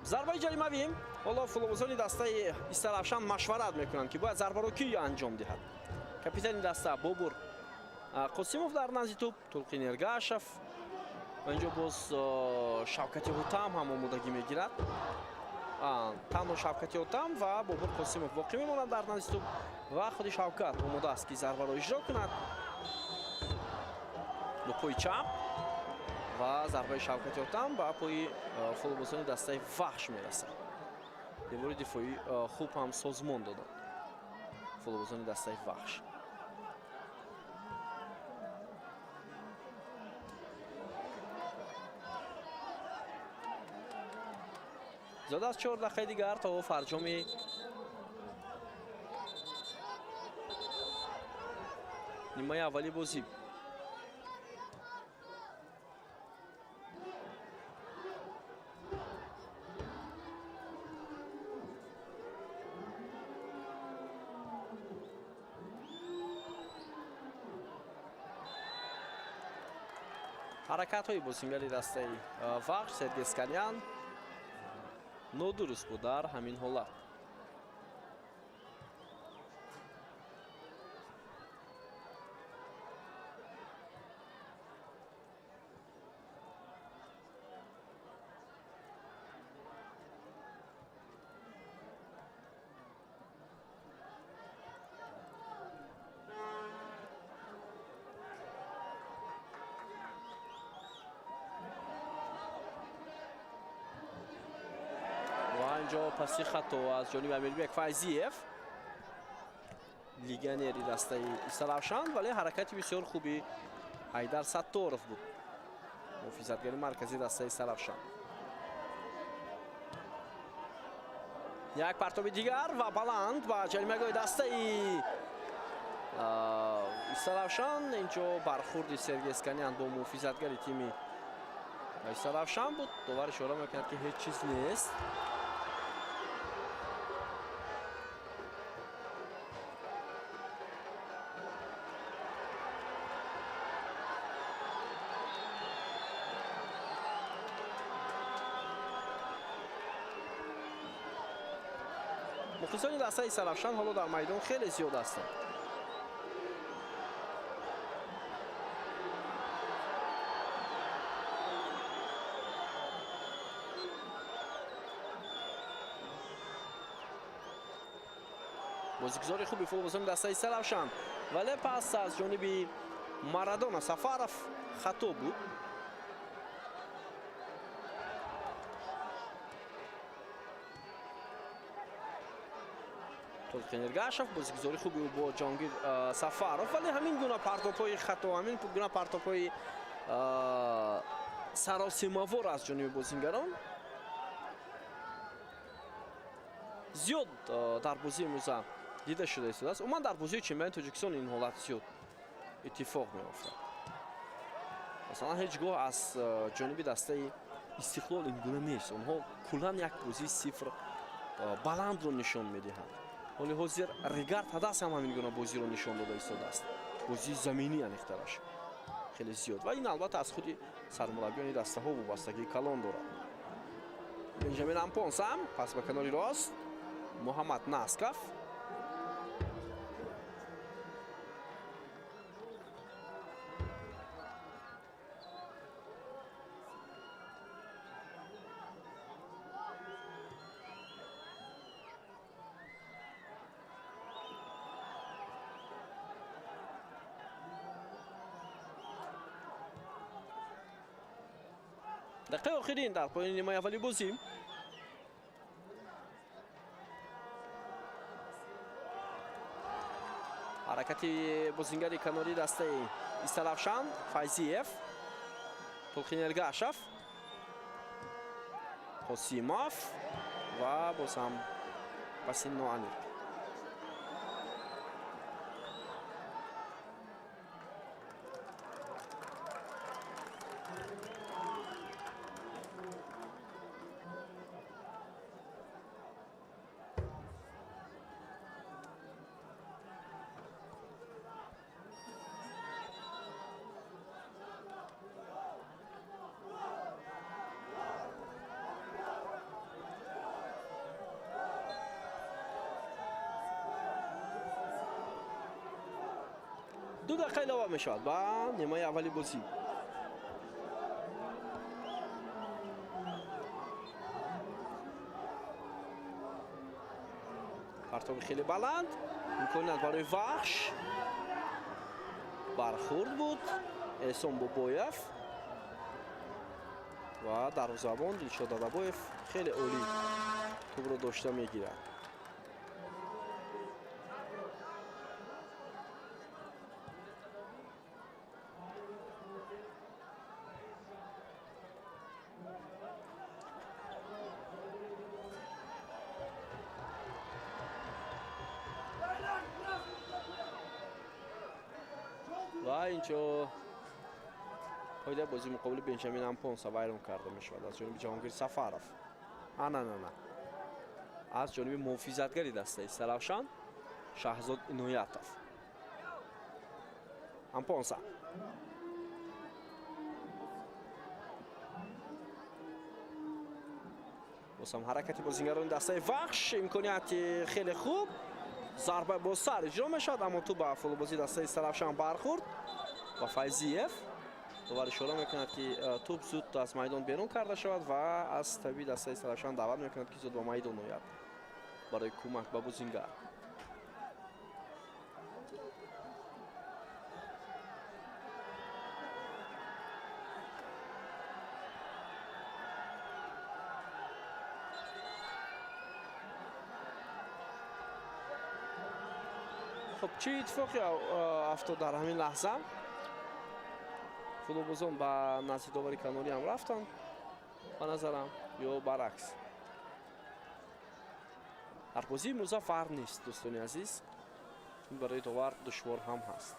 Хоб, зарбаи ҷаримавӣ. Ҳоло футболбозони дастаи Истаравшан машварат мекунанд, ки бояд зарбаро кӣ анҷом диҳад. Капитани даста Бобур Қосимов дар назди тӯб, Тулқин Эргашев ва инҷо боз Шавкати Ҳутам ҳам омодагӣ мегирад. Танҳо Шавкати Ҳутам ва Бобур Қосимов боқӣ мемонанд дар назди тӯб ва худи Шавкат омода аст, ки зарбаро иҷро кунад. Бо пои чап ва зарбаи Шавкати Ҳутам ба пои футболбозони дастаи Вахш мерасад. Девори дифоӣ хуб ҳам созмон доданд футболбозони дастаи Вахш. Зиёда аз 4 дақиқаи дигар то фарҷоми нимаи аввали бозӣ. Ҳаракатҳои бозингари дастаи Вахш Сергей Сканян нодуруст буд дар ҳамин ҳолат. Инҷо паси хато аз ҷониби Амирбек Файзиев, легионери дастаи Истаравшан, вале ҳаракати бисёр хуби Ҳайдар Сатторов буд, муҳофизатгари марказии дастаи Истаравшан. Як партоби дигар ва баланд ба ҷаримагоҳи дастаи Истаравшан. Инҷо бархурди Сергей Сканян бо муҳофизатгари тими Истаравшан буд. Довар ишора мекунад, ки ҳеҷ чиз нест. Мухлисони дастаи Истаравшан ҳоло дар майдон хеле зиёд ҳастанд. Бозигузори хуби футболбозони дастаи Истаравшан, вале пас аз ҷониби Марадона Сафаров хато буд. Толқин Эргашев бозигузори хуби ӯ бо Ҷонгир Сафаров, вале ҳамин гуна партобҳои хато, ҳамин гуна партобҳои саросимавор аз ҷониби бозингарон зиёд дар бозии имрӯза дида шуда истодааст. Умуман дар бозии чемпионати Тоҷикистон ин ҳолат зиёд иттифоқ меафтад. Масалан, ҳеҷ гоҳ аз ҷониби дастаи Истиқлол ин гуна нест. Онҳо куллан як бозии сифр баландро нишон медиҳанд. Ҳоли ҳозир Регар Тадас ҳам ҳамин гуна бозиро нишон дода истодааст. Бозии заминӣ аниқтараш хеле зиёд ва ин албатта аз худи сармураббиёни дастаҳо вобастагии калон дорад. Бенҷамин Ампонсам пас ба канори рост, Муҳаммад Насков. Дақиқаи охирин дар поёни нимаи аввали бозӣ. Ҳаракати бозингари канории дастаи Истаравшан Файзиев, Тулқин Эргашев, Қосимов ва боз ҳам паси ноаниқ. 2 дақиқа илова мешавад ба нимаи аввали бозӣ. Партоби хеле баланд, имконият барои Вахш. Бархурд буд Эҳсон Бобоев ва дарвозабон Дилшод Дадабоев хеле олӣ тӯбро дошта мегирад. Ва инҷо қоидаи бозии муқобили Бенҷамин Ампонса вайрон карда мешавад аз ҷониби Ҷаҳонгир Сафаров. Ана аз ҷониби муҳофизатгари дастаи Истаравшан Шаҳзод Иноятов. Ампонса боз ҳам ҳаракати бозингарони дастаи Вахш, имконияти хеле хуб, зарба бо сар иҷро мешавад, аммо тӯб ба футболбози дастаи Истаравшан бархӯрд ва Файзиев довар ишора мекунад, ки тӯб зуд аз майдон берун карда шавад ва аз табиби дастаи Истаравшан даъват мекунад, ки зуд ба майдон ояд барои кӯмак ба бозингар. Хуб, чӣ иттифоқе афтод дар ҳамин лаҳза? Футболбозон ба назди довари канорӣ ҳам рафтанд ба назарам, ё баръакс. Дар бозии имрӯза фарқ нест, дӯстони азиз, ин барои довар душвор ҳам ҳаст.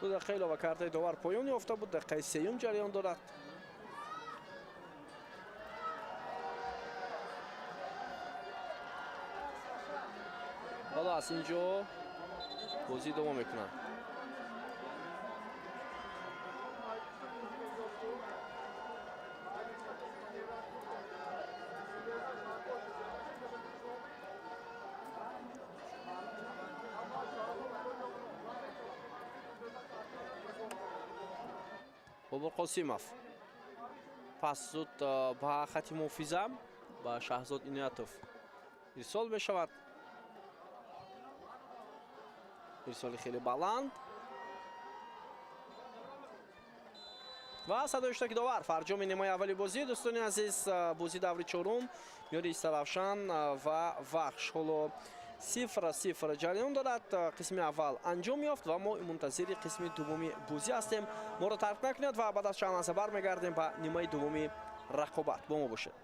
Ду дақиқа илова кардаи довар поён ёфта буд, дақиқаи сеюм ҷараён дорад. Ҳоло аз ин ҷо бозӣ идома мекунад. Бобур Қосимов пас зуд ба хати муҳофиза ба Шаҳзод Иноятов ирсол мешавад. Ирсоли хеле баланд ва садои иштироки довар. Фарҷоми нимаи аввали бозӣ, дӯстони азиз, бозӣ даври чорум миёни Истаравшан ва Вахш ҳоло 0-0 ҷараён дорад. Қисми аввал анҷом ёфт ва мо мунтазири қисми дуввуми бозӣ ҳастем. Моро тарк накунед ва баъд аз чанд лаҳза бармегардем ба нимаи дуввуми рақобат. Бо мо бошед.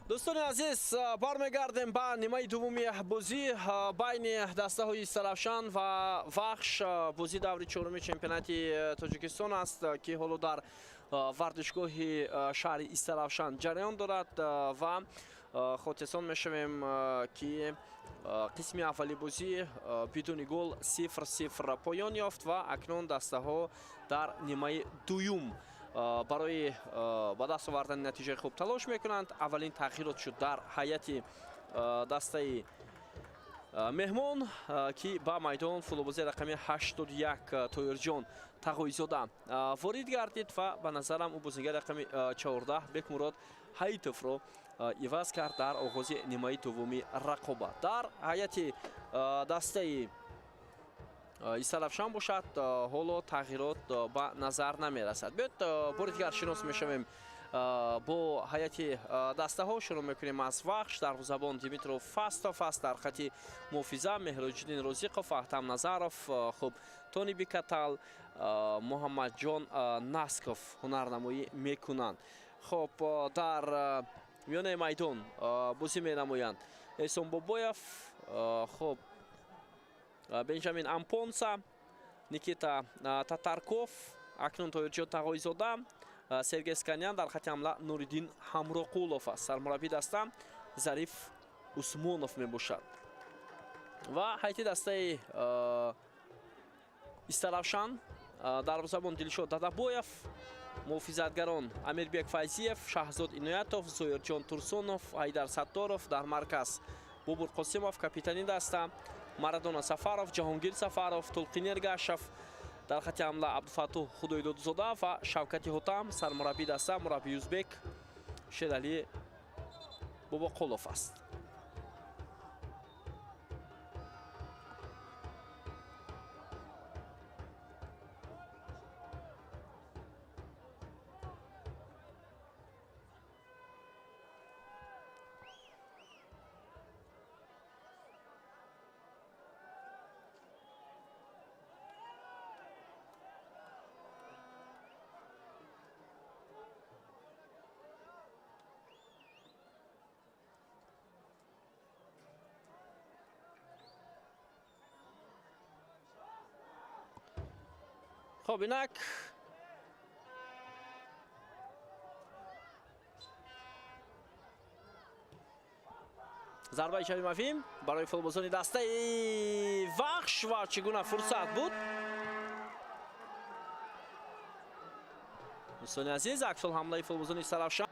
Дӯстони азиз, бармегардем ба нимаи дуввуми бозӣ байни дастаҳои Истаравшан ва Вахш. Бозӣ даври чоруми чемпионати Тоҷикистон аст, ки ҳоло дар варзишгоҳи шаҳри Истаравшан ҷараён дорад ва хотирсон мешавем, ки қисми аввали бозӣ бидуни гол 0-0 поён ёфт ва акнун дастаҳо дар нимаи дуюм барои ба даст овардани натиҷаи хуб талош мекунанд. Аввалин тағйирот шуд дар ҳайати дастаи меҳмон, ки ба майдон футболбози рақами 81 Тоирҷон Тағоизода ворид гардид ва ба назарам ӯ бозигари рақами 14 Бекмурод Ҳаитовро иваз кард дар оғози нимаи дуввуми рақобат. Дар ҳайати дастаи Истаравшан бошад, ҳоло тағйирот ба назар намерасад. Биёед, бори дигар шинос мешавем бо ҳайати дастаҳо. Шурӯъ мекунем аз Вахш. Дарвозабон Димитров Фастов аст, дар хати муҳофиза Меҳроҷиддин Розиқов, Аҳтам Назаров, хуб, Тони Бикатал, Муҳаммадҷон Насков ҳунарнамоӣ мекунанд. Хуб, дар миёнаи майдон бозӣ менамоянд Эҳсон Бобоев, хуб, Бенҷамин Ампонса, Никита Татарков, акнун Тоирҷон Тағоизода, Сергей Сканян, дар хати ҳамла Нуриддин Ҳамроқулов аст. Сармураббии даста Зариф Усмонов мебошад. Ва ҳайати дастаи Истаравшан: дарвозабон Дилшод Дадабоев, муҳофизатгарон Амирбек Файзиев, Шаҳзод Иноятов, Зоирҷон Турсунов, Ҳайдар Сатторов, дар марказ Бобур Қосимов, капитани даста Марадона Сафаров, Ҷаҳонгир Сафаров, Тулқин Эргашев, дар хати ҳамла Абдуфаттуҳ Худойдодзода ва Шавкати Ҳотам. Сармураббии даста мураббии узбек Шералӣ Бобоқулов аст. Хоб, инак зарбаи шаримафим барои футболбозони дастаи Вахш ва чӣ гуна фурсат буд, дӯстони азиз! Аксул ҳамлаи футболбозони Истаравшан.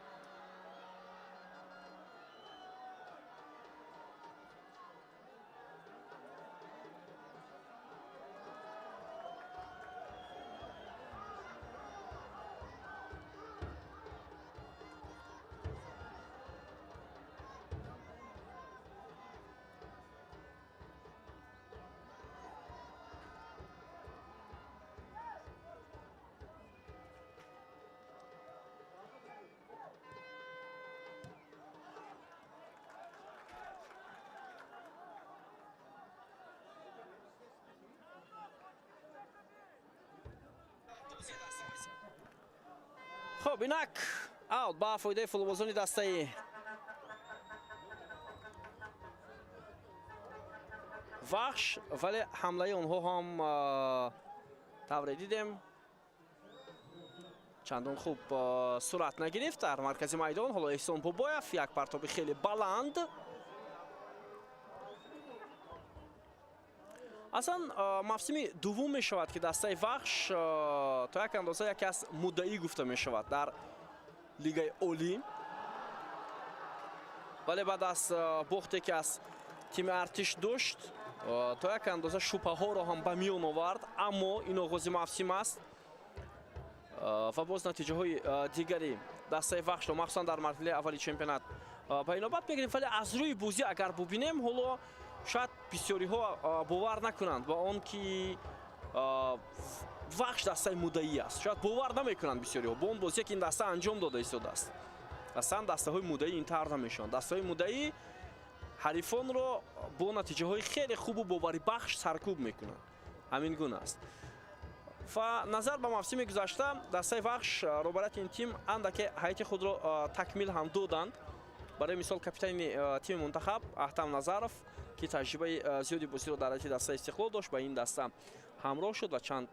Хуб, инак аут ба фоидаи футболбозони дастаи Вахш, вале ҳамлаи онҳо ҳам, тавре дидем, чандон хуб сурат нагирифт. Дар маркази майдон ҳоло Эҳсон Бобоев, як партоби хеле баланд. Аслан мавсими дуввум мешавад, ки дастаи Вахш то як андоза яке аз муддаӣ гуфта мешавад дар лигаи олӣ, вале баъд аз бохте, ки аз тими Артиш дошт, то як андоза шубҳаҳоро ҳам ба миён овард. Аммо ин оғози мавсим аст ва боз натиҷаҳои дигари дастаи Вахшро, махсусан дар марҳилаи аввали чемпионат, ба инобат мегирем. Вале аз рӯи бозӣ агар бубинем, ҳоло шояд бисёриҳо бовар накунанд ба он, ки Вахш дастаи муддаӣ аст. Шояд бовар намекунанд бисёриҳо бо он бозие, ки ин даста анҷом дода истодааст. Аслан дастаҳои муддаӣ ин тавр намешаванд. Дастаҳои муддаӣ ҳарифонро бо натиҷаҳои хеле хубу боварибахш саркӯб мекунанд, ҳамин гуна аст. Ва назар ба мавсими гузашта, дастаи Вахш, роҳбарияти ин тим андаке ҳайати худро такмил ҳам доданд. Барои мисол, капитани тими мунтахаб Аҳтам Назаров, ки таҷрибаи зиёди бозиро дар ҳайати дастаи Истиқлол дошт, ба ин даста ҳамроҳ шуд ва чанд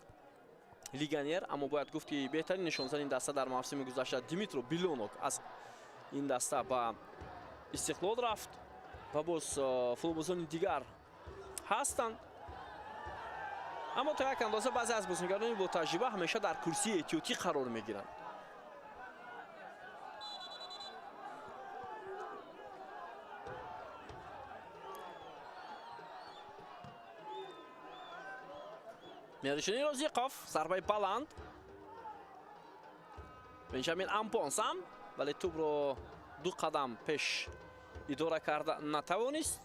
легионер. Аммо бояд гуфт, ки беҳтарин нишонзани ин даста дар мавсими гузашта Димитро Билонок аз ин даста ба Истиқлол рафт ва боз футболбозони дигар ҳастанд. Аммо то як андоза баъзе аз бозигарони бо таҷриба ҳамеша дар курсии эҳтиётӣ қарор мегиранд. Меҳришини Розиқов, зарбаи баланд. Бенҷамин Ампонсам, вале тӯбро ду қадам пеш идора карда натавонист.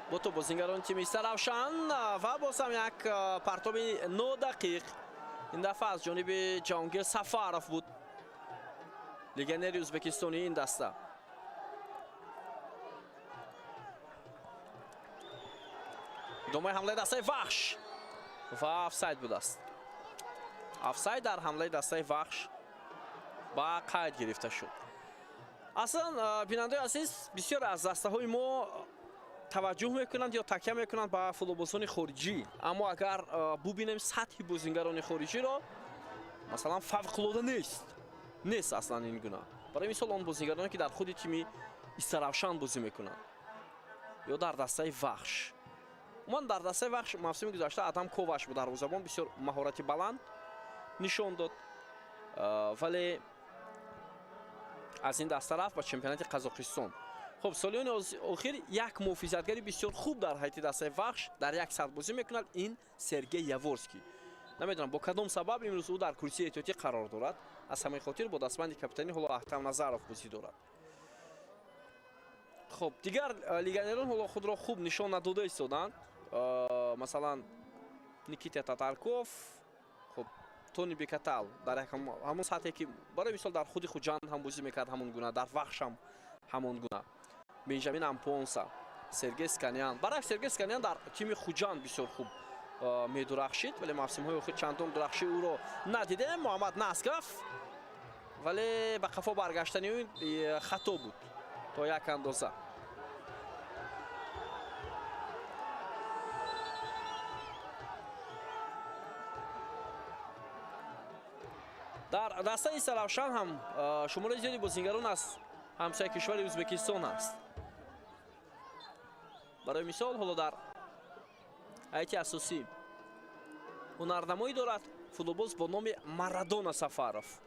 Бо тӯб бозингарони тими Истаравшан ва боз ҳам як партоби нодақиқ. Ин дафъа аз ҷониби Ҷаҳонгир Сафаров буд, легионери ӯзбекистонии ин даста. Идомаи ҳамлаи дастаи Вахш ва офсайд будааст. Офсайд дар ҳамлаи дастаи Вахш ба қайд гирифта шуд. Аслан, бинандаои азиз, бисёр аз дастаҳои мо таваҷҷӯҳ мекунанд ё такя мекунанд ба футболбозони хориҷӣ. Аммо агар бубинем сатҳи бозингарони хориҷиро, масалан, фавқулода нест. Нест аслан ин гуна. Барои мисол, он бозингароне, ки дар худи тими Истаравшан бозӣ мекунанд ё дар дастаи Вахш. Умуман, дар дастаи Вахш мавсими гузашта Адам Коваш буд, дарвозабон, бисёр маҳорати баланд нишон дод, вале аз ин даста рафт ба чемпионати Қазоқистон. Хуб, солиёни охир як муҳофизатгари бисёр хуб дар ҳайати дастаи Вахш дар як сатҳ бозӣ мекунад, ин Сергей Яворский. Намедонам, бо кадом сабаб имрӯз ӯ дар курсии эҳтиётӣ қарор дорад. Аз ҳамин хотир бо дастбанди капитанӣ ҳоло Аҳтам Назаров бозӣ дорад. Хуб, дигар легионерон ҳоло худро хуб нишон надода истоданд. Масалан, Никита Татарков, хуб, Тони Бекатал дар ҳамон сатҳе, ки барои мисол дар худи Хуҷанд ҳам бозӣ мекард, ҳамон гуна, дар Вахш ҳам ҳамон гуна. Бенҷамин Ампонса, Сергей Сканян. Баръакс, Сергей Сканян дар тими Хуҷанд бисёр хуб медурахшид, вале мавсимҳои охир чандон дурахши ӯро надидем. Муҳаммад Насков, вале ба қафо баргаштани ӯ хато буд то як андоза. Дар дастаи Истаравшан ҳам шумораи зиёди бозингарон аз ҳамсояи кишвари Ӯзбекистон аст. Барои мисол, ҳоло дар ҳайати асосӣ ҳунарнамоӣ дорад футболбоз бо номи Марадона Сафаров.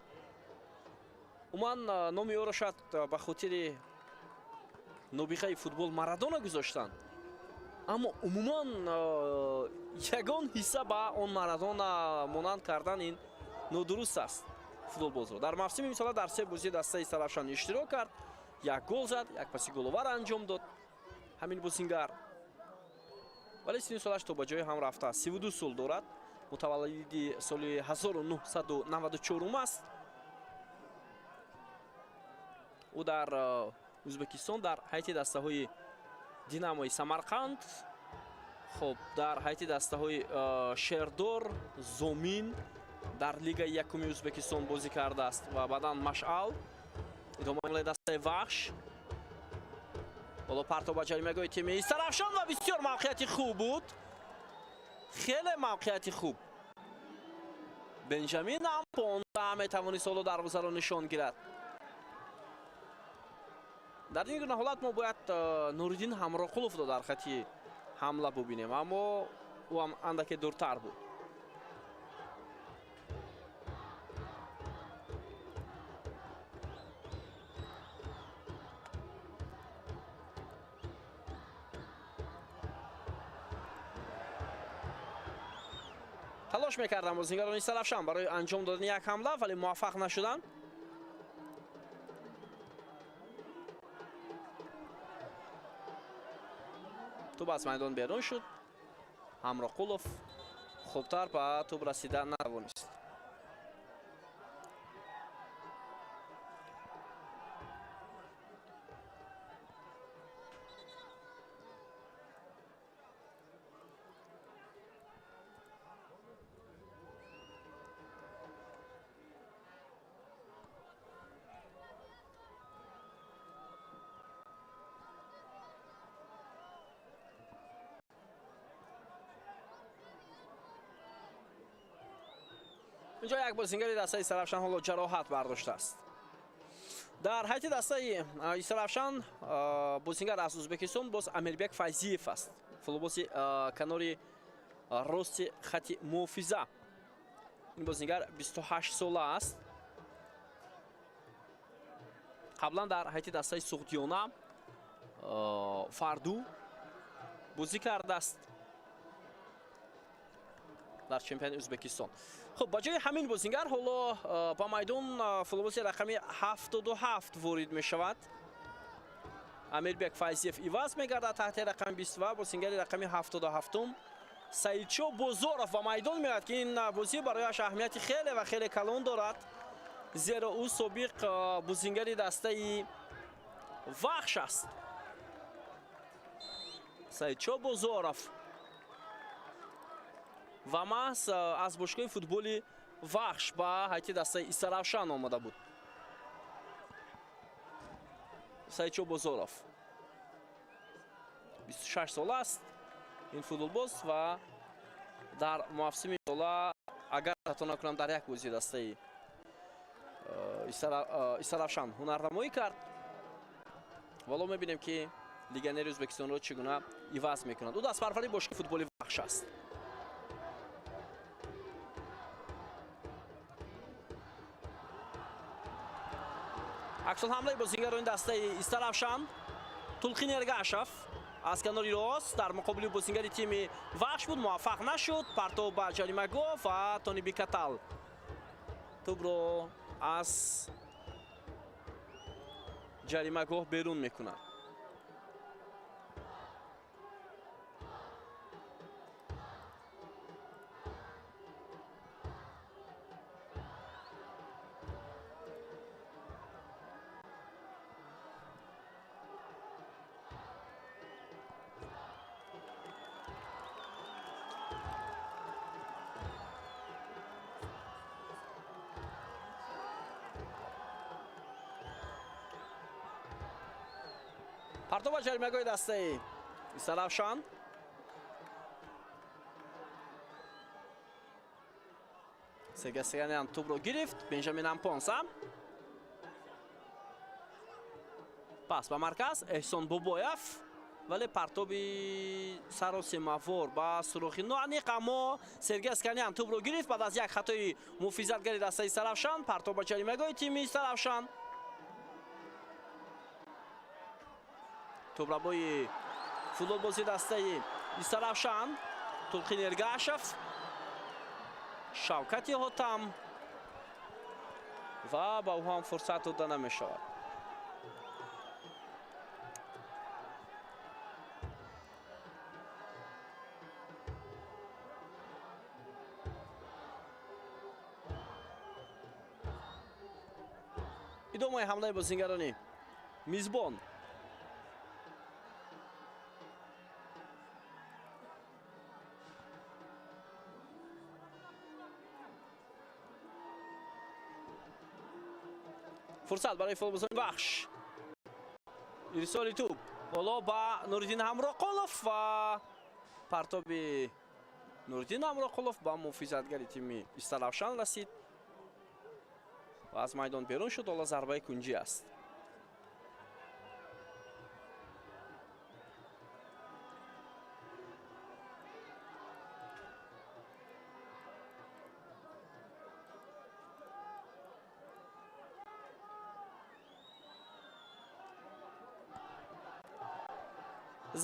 Умуман, номи ӯро шояд ба хотири нобиғаи футбол Марадона гузоштанд, аммо умуман ягон ҳисса ба он Марадона монанд кардан ин нодуруст аст. Футболбозро дар мавсими имсола дар се бозии дастаи Истаравшан иштирок кард, як гол зад, як паси головар анҷом дод ҳамин бозингар, вале синни солаш то ба ҷое ҳам рафтааст, 32 сол дорад, мутаваллиди соли 1994 аст. Ӯ дар Ӯзбекистон дар ҳайати дастаҳои Динамои Самарқанд, хуб, дар ҳайати дастаҳои Шердор, Зомин дар лигаи якуми Ӯзбекистон бозӣ кардааст ва баъдан Машъал. Идомаи дастаи Вахш, ҳоло партоб ба ҷаримагоҳи тими Истаравшан ва бисёр мавқеияти хуб буд, хеле мавқеияти хуб. Бенҷамин Ампонса метавонист ҳоло дарвозаро нишон гирад. Дар ин гуна ҳолат мо бояд Нуриддин Ҳамроқуловро дар хати ҳамла бубинем, аммо ӯ ҳам андаке дуртар буд. Талош мекарданд бозингарони Истаравшан барои анҷом додани як ҳамла, вале муваффақ нашуданд. Тӯб аз майдон берун шуд. Ҳамроқулов хубтар ба тӯб расида натавонист. Инҷо як бозингари дастаи Истаравшан ҳоло ҷароҳат бардоштааст. Дар ҳайати дастаи Истаравшан бозингар аз Ӯзбекистон боз Амирбек Файзиев аст. Футболбози канори рости хати муҳофиза. Ин бозингар 28 сола аст. Қаблан дар ҳайати дастаи Суғдиёна Фарду бозӣ кардааст дар чемпионати Ӯзбекистон. Хуб, ба ҷои ҳамин бозингар ҳоло ба майдон футболбози рақами 77 ворид мешавад. Амирбек Файзиев иваз мегардад таҳти рақами 20 ва бозингари рақами 77 Саидшо Бозоров ба майдон меояд, ки ин бозӣ барояш аҳамияти хеле ва хеле калон дорад, зеро ӯ собиқ бозингари дастаи Вахш аст. Саидшо Бозоров ва маҳз аз бошгоҳи футболи Вахш ба ҳайати дастаи Истаравшан омада буд. Саидшо Бозоров 26 сола аст ин футболбоз ва дар мавсими сола, агар хато накунам, дар як бозии дастаи Истаравшан ҳунарнамоӣ кард. Вало мебинем, ки легионери Ӯзбекистонро чӣ гуна иваз мекунад. Ӯ дастпарвари бошгоҳи футболи Вахш аст. Аксулҳамлаи бозингарони дастаи Истаравшан. Тулқин Эргашев аз канори рост дар муқобили бозингари тими Вахш буд, муваффақ нашуд. Партов ба ҷаримагоҳ ва Тони Бикатал тӯбро аз ҷаримагоҳ берун мекунад. Партов ба ҷаримагоҳи дастаи Истаравшан. Сергей Саганян тӯбро гирифт. Бенҷамин Ампонса. Пас ба марказ Эҳсон Бобоев, вале партоби саросемавор ба сурохи ноаниқ, аммо Сергей Сканян тӯбро гирифт баъд аз як хатои муҳофизатгари дастаи Истаравшан. Партов ба ҷаримагоҳи тими Истаравшан. Тӯбрабои футболбози дастаи Истаравшан Тулқин Эргашев, Шавкати Ҳотам ва ба ӯ ҳам фурсат дода намешавад. Идомаи ҳамлаи бозингарони мизбон. Фурсат барои футболбозони Вахш. Ирсоли тӯб ҳоло ба Нуриддин Ҳамроқулов ва партоби Нуриддин Ҳамроқулов ба муҳофизатгари тими Истаравшан расид ва аз майдон берун шуд. Ҳоло зарбаи кунҷӣ аст.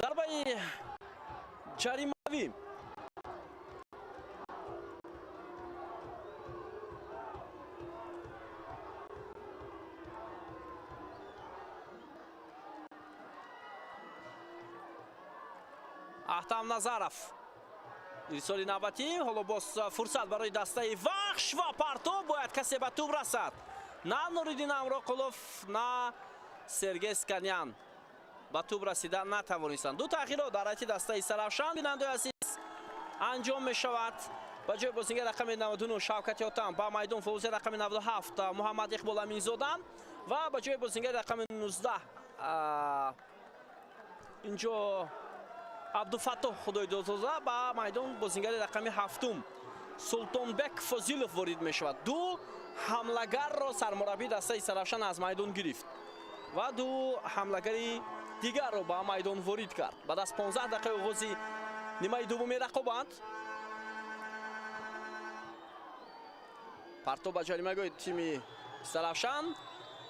Зарбаи ҷаримавӣ. Аҳтам Назаров. Ирсоли навбатӣ. Ҳоло боз фурсат барои дастаи Вахш ва партов. Бояд касе ба тӯб расад. На Нуриддин Ҳамроқулов, на Сергей Сканян ба тӯб расида натавонистанд. Ду таъхирот дар ҳайати дастаи Истаравшан, бинандаи азиз, анҷом мешавад. Ба ҷои бозингар рақами 99 Шавкати Ҳотам ба майдон футболбози рақами 97 Муҳаммад Иқбол Аминзода ва ба ҷои бозингари рақами 19 инҷо Абдуфаттоҳ Худойдодзода ба майдон бозингари рақами 7 Султонбек Фозилов ворид мешавад. Ду ҳамлагарро сармураббии дастаи Истаравшан аз майдон гирифт ва ду ҳамлагари дигарро ба майдон ворид кард. Баъд аз 15 дақиқаи оғози нимаи дуввуми рақобат партоб ба ҷаримагоҳи тими Истаравшан,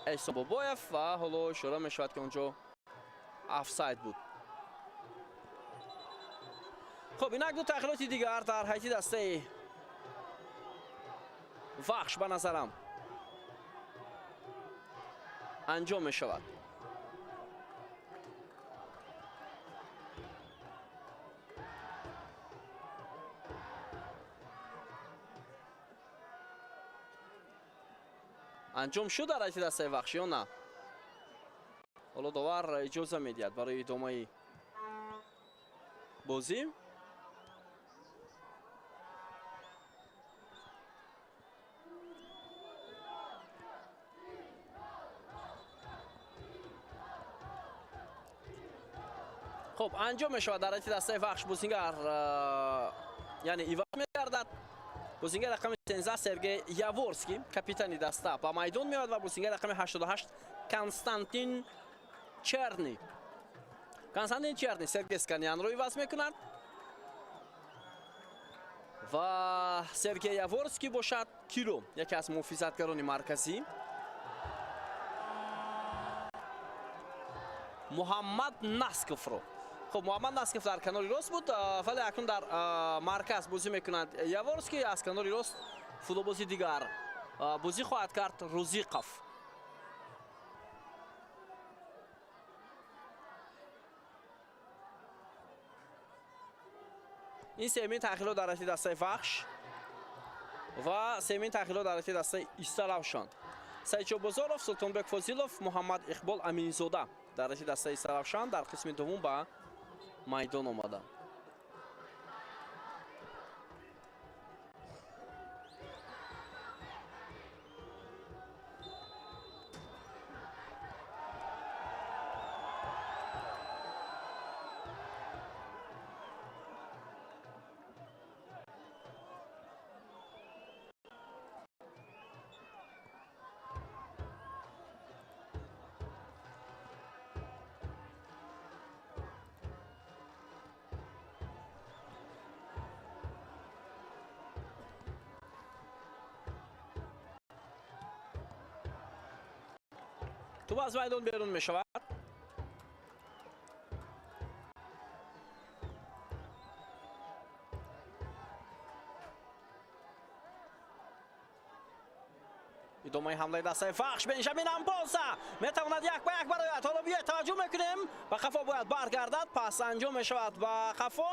Эҳсон Бобоев ва ҳоло ишора мешавад, ки он ҷо офсайд буд. Хуб, инак ду тағйироти дигар дар ҳайати дастаи Вахш ба назарам анҷом мешавад. Анҷом шуд дар ҳайати дастаи Вахш ё на? Ҳоло довар иҷоза медиҳад барои идомаи бозӣ. Хуб, анҷом мешавад дар ҳайати дастаи Вахш. Бозингар яъне иваз мегардад. Бозингар рақами 13 Сергей Яворский, капитани даста, ба майдон меояд ва бозингар рақами 88 Константин Черни. Константин Черни Сергей Сканянро иваз мекунад ва Сергей Яворский бошад Киро, яке аз муҳофизатгарони марказӣ. Муҳаммад Насковро. Хуб, Муҳаммад Насков дар канори рост буд, вале акнун дар марказ бозӣ мекунад Яворский. Аз канори рост футболбози дигар бозӣ хоҳад кард Рузиқов. Ин сеюмин тағйирот дар ҳайати дастаи Вахш ва сеюмин тағйирот дар ҳайати дастаи Истаравшан. Саидшо Бозоров, Султонбек Фозилов, Муҳаммад Иқбол Аминзода дар ҳайати дастаи Истаравшан дар қисми дуввум ба майдон омаданд. Туп аз майдон берун мешавад. Идомаи ҳамлаи дастаи Вахш. Бенҷамин Амбонса метавонад як ба як барояд. Ҳоло биёед таваҷҷӯҳ мекунем, ба қафо бояд баргардад. Пас анҷом мешавад ба қафо.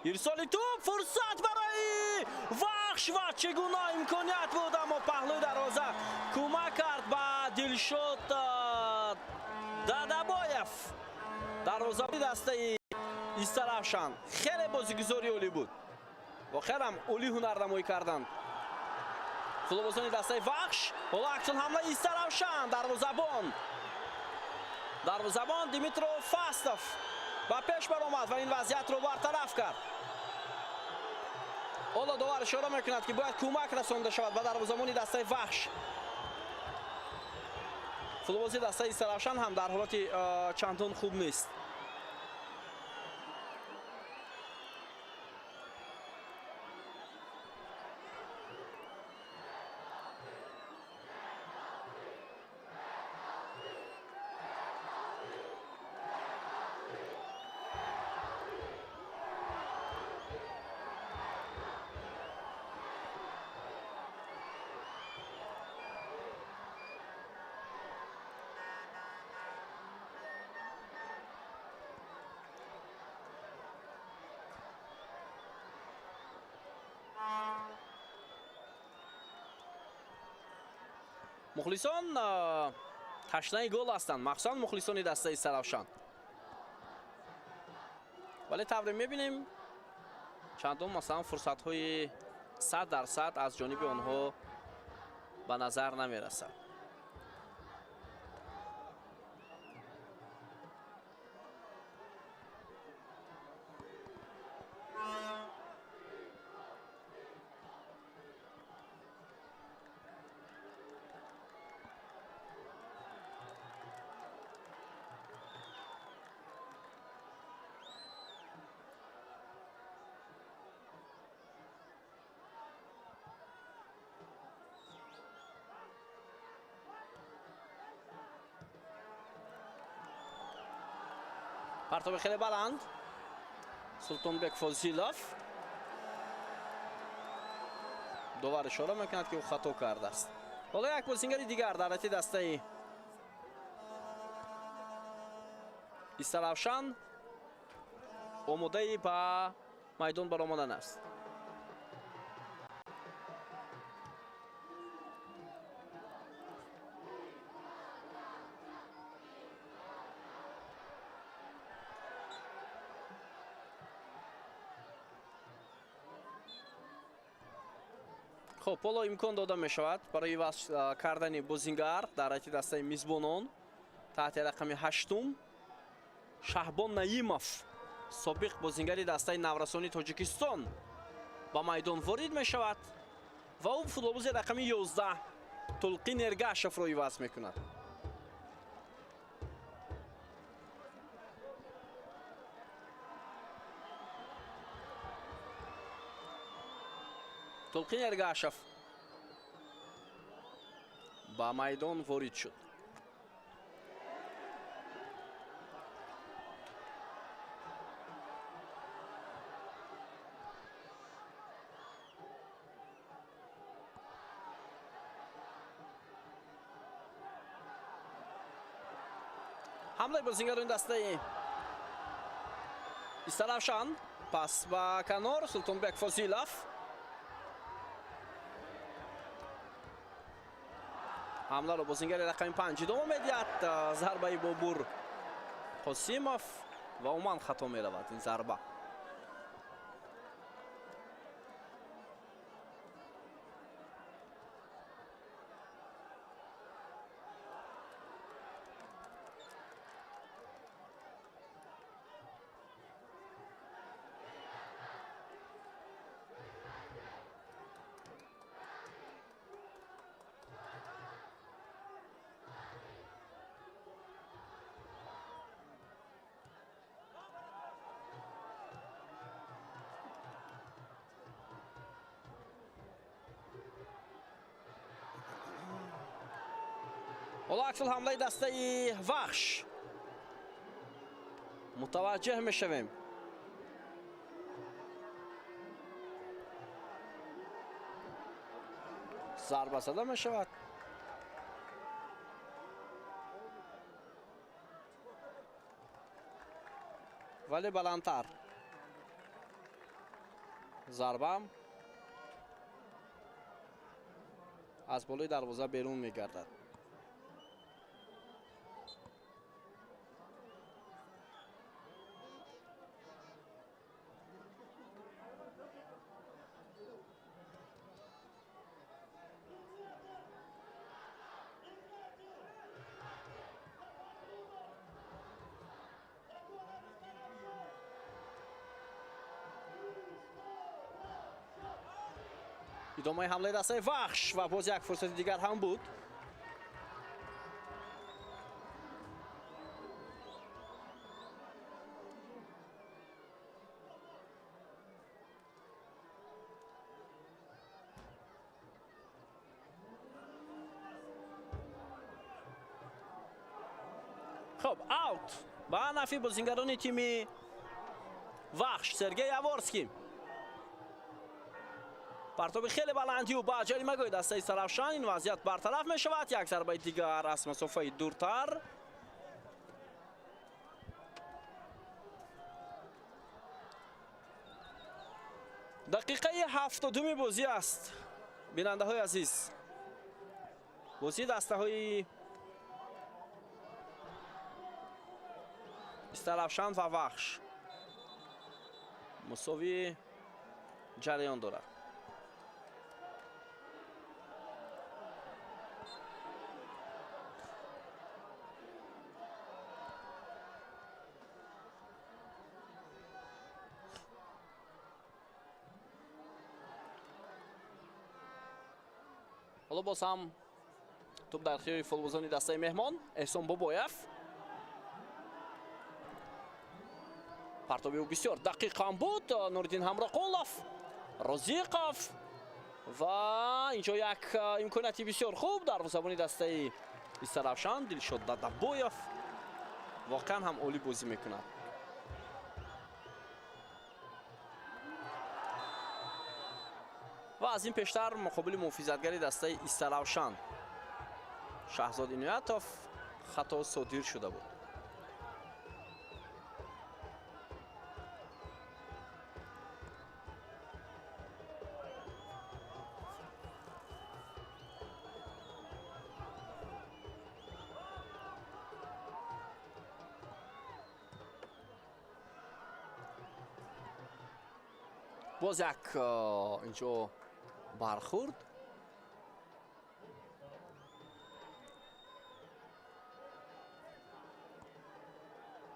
Ирсоли туп, фурсат барои Вахш ва чӣ гуна имконият буд, аммо паҳлӯи дарвоза кӯмак кард ба Дилшод Дадабоев. Дарвозабони дастаи Истаравшан хеле бозигузори олӣ буд. Воқеан ҳам олӣ ҳунарнамоӣ карданд футболбозони дастаи Вахш. Ҳоло акнун ҳамлаи Истаравшан. Дарвозабон Димитро Фастов ба пеш баромад ва ин вазъиятро бартараф кард. Ҳоло довар ишора мекунад, ки бояд кӯмак расонда шавад ба дарвозабони дастаи Вахш. Футболбози дастаи Истаравшан ҳам дар ҳолати чандон хуб нест. Мухлисон ташнаи гол ҳастанд, махсусан мухлисони дастаи Истаравшан. Вале тавре мебинем, чандон масалан фурсатҳои 100% аз ҷониби онҳо ба назар намерасад. Партоби хеле баланд. Султонбек Фозилов. Довар ишора мекунад, ки ӯ хато кардааст. Ҳоло як бозингари дигар дар ҳайати дастаи Истаравшан омодаи ба майдон баромадан аст. Хуб, ҳоло имкон дода мешавад барои иваз кардани бозингар дар ҳайати дастаи мизбонон таҳти рақами 8 Шаҳбон Наимов, собиқ бозингари дастаи наврасони Тоҷикистон, ба майдон ворид мешавад ва ӯ футболбози рақами 11 Тулқин Эргашевро иваз мекунад. Тулқин Эргашев ба майдон ворид шуд. Ҳамлаи бозингарони дастаи Истаравшан, пас ба канор Султонбек Фозилов. Ҳамларо бозингари рақами 5 идома медиҳад. Зарбаи Бобур Қосимов ва умуман хато меравад ин зарба. Ҳоло аксул ҳамлаи дастаи Вахш. Мутаваҷҷеҳ мешавем. Зарба зада мешавад. Вале баландтар. Зарбам аз болои дарвоза берун мегардад. Идомаи ҳамлаи дастаи Вахш ва боз як фурсати дигар ҳам буд. Хуб, аут ба нафи бозингарони тими Вахш. Сергей Яворский. Партоби хеле баландию ба ҷаримагоҳи дастаи Саравшан. Ин вазъият бартараф мешавад. Як зарбаи дигар аз масофаи дуртар. Дақиқаи 70-уми бозӣ аст. Бинандаҳои азиз, бозии дастаҳои Истаравшан ва Вахш мусовӣ ҷараён дорад. Ҳоло боз ҳам туп дар ихтиёри футболбозони дастаи меҳмон. Эҳсон Бобоев. Партоби ӯ бисёр дақиқ ҳам буд. Нуриддин Ҳамроқулов, Розиқов ва инҷо як имконияти бисёр хуб дарвозабони дастаи Истаравшан Дилшод Дадабоев воқеан ҳам олӣ бозӣ мекунад. Аз ин пештар муқобили муҳофизатгари дастаи Истаравшан Шаҳзод Иноятов хато содир шуда буд. Боз як инҷо бархӯрд.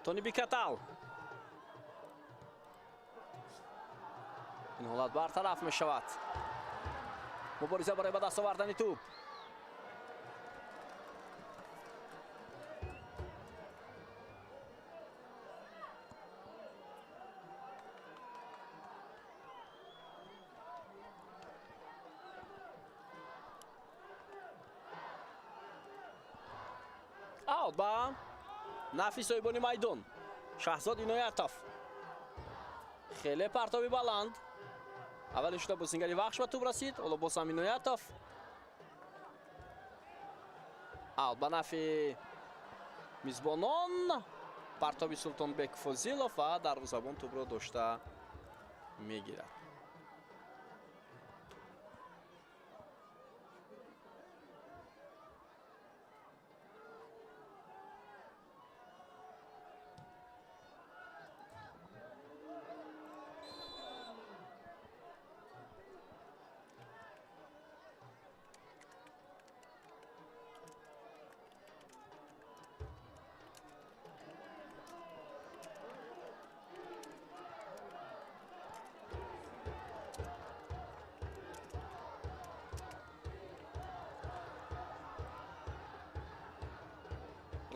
Тони Бикатал, ин ҳолат бартараф мешавад. Мубориза барои ба даст овардани тӯб. Аут ба нафи соҳибони майдон. Шаҳзод Иноятов, хеле партоби баланд. Аввалин шуда бозингари Вахш ба тӯб расид. Ҳоло боз ҳам Иноятов. Аут ба нафи мизбонон. Партоби Султонбек Фозилов ва дарвозабон тӯбро дошта мегирад.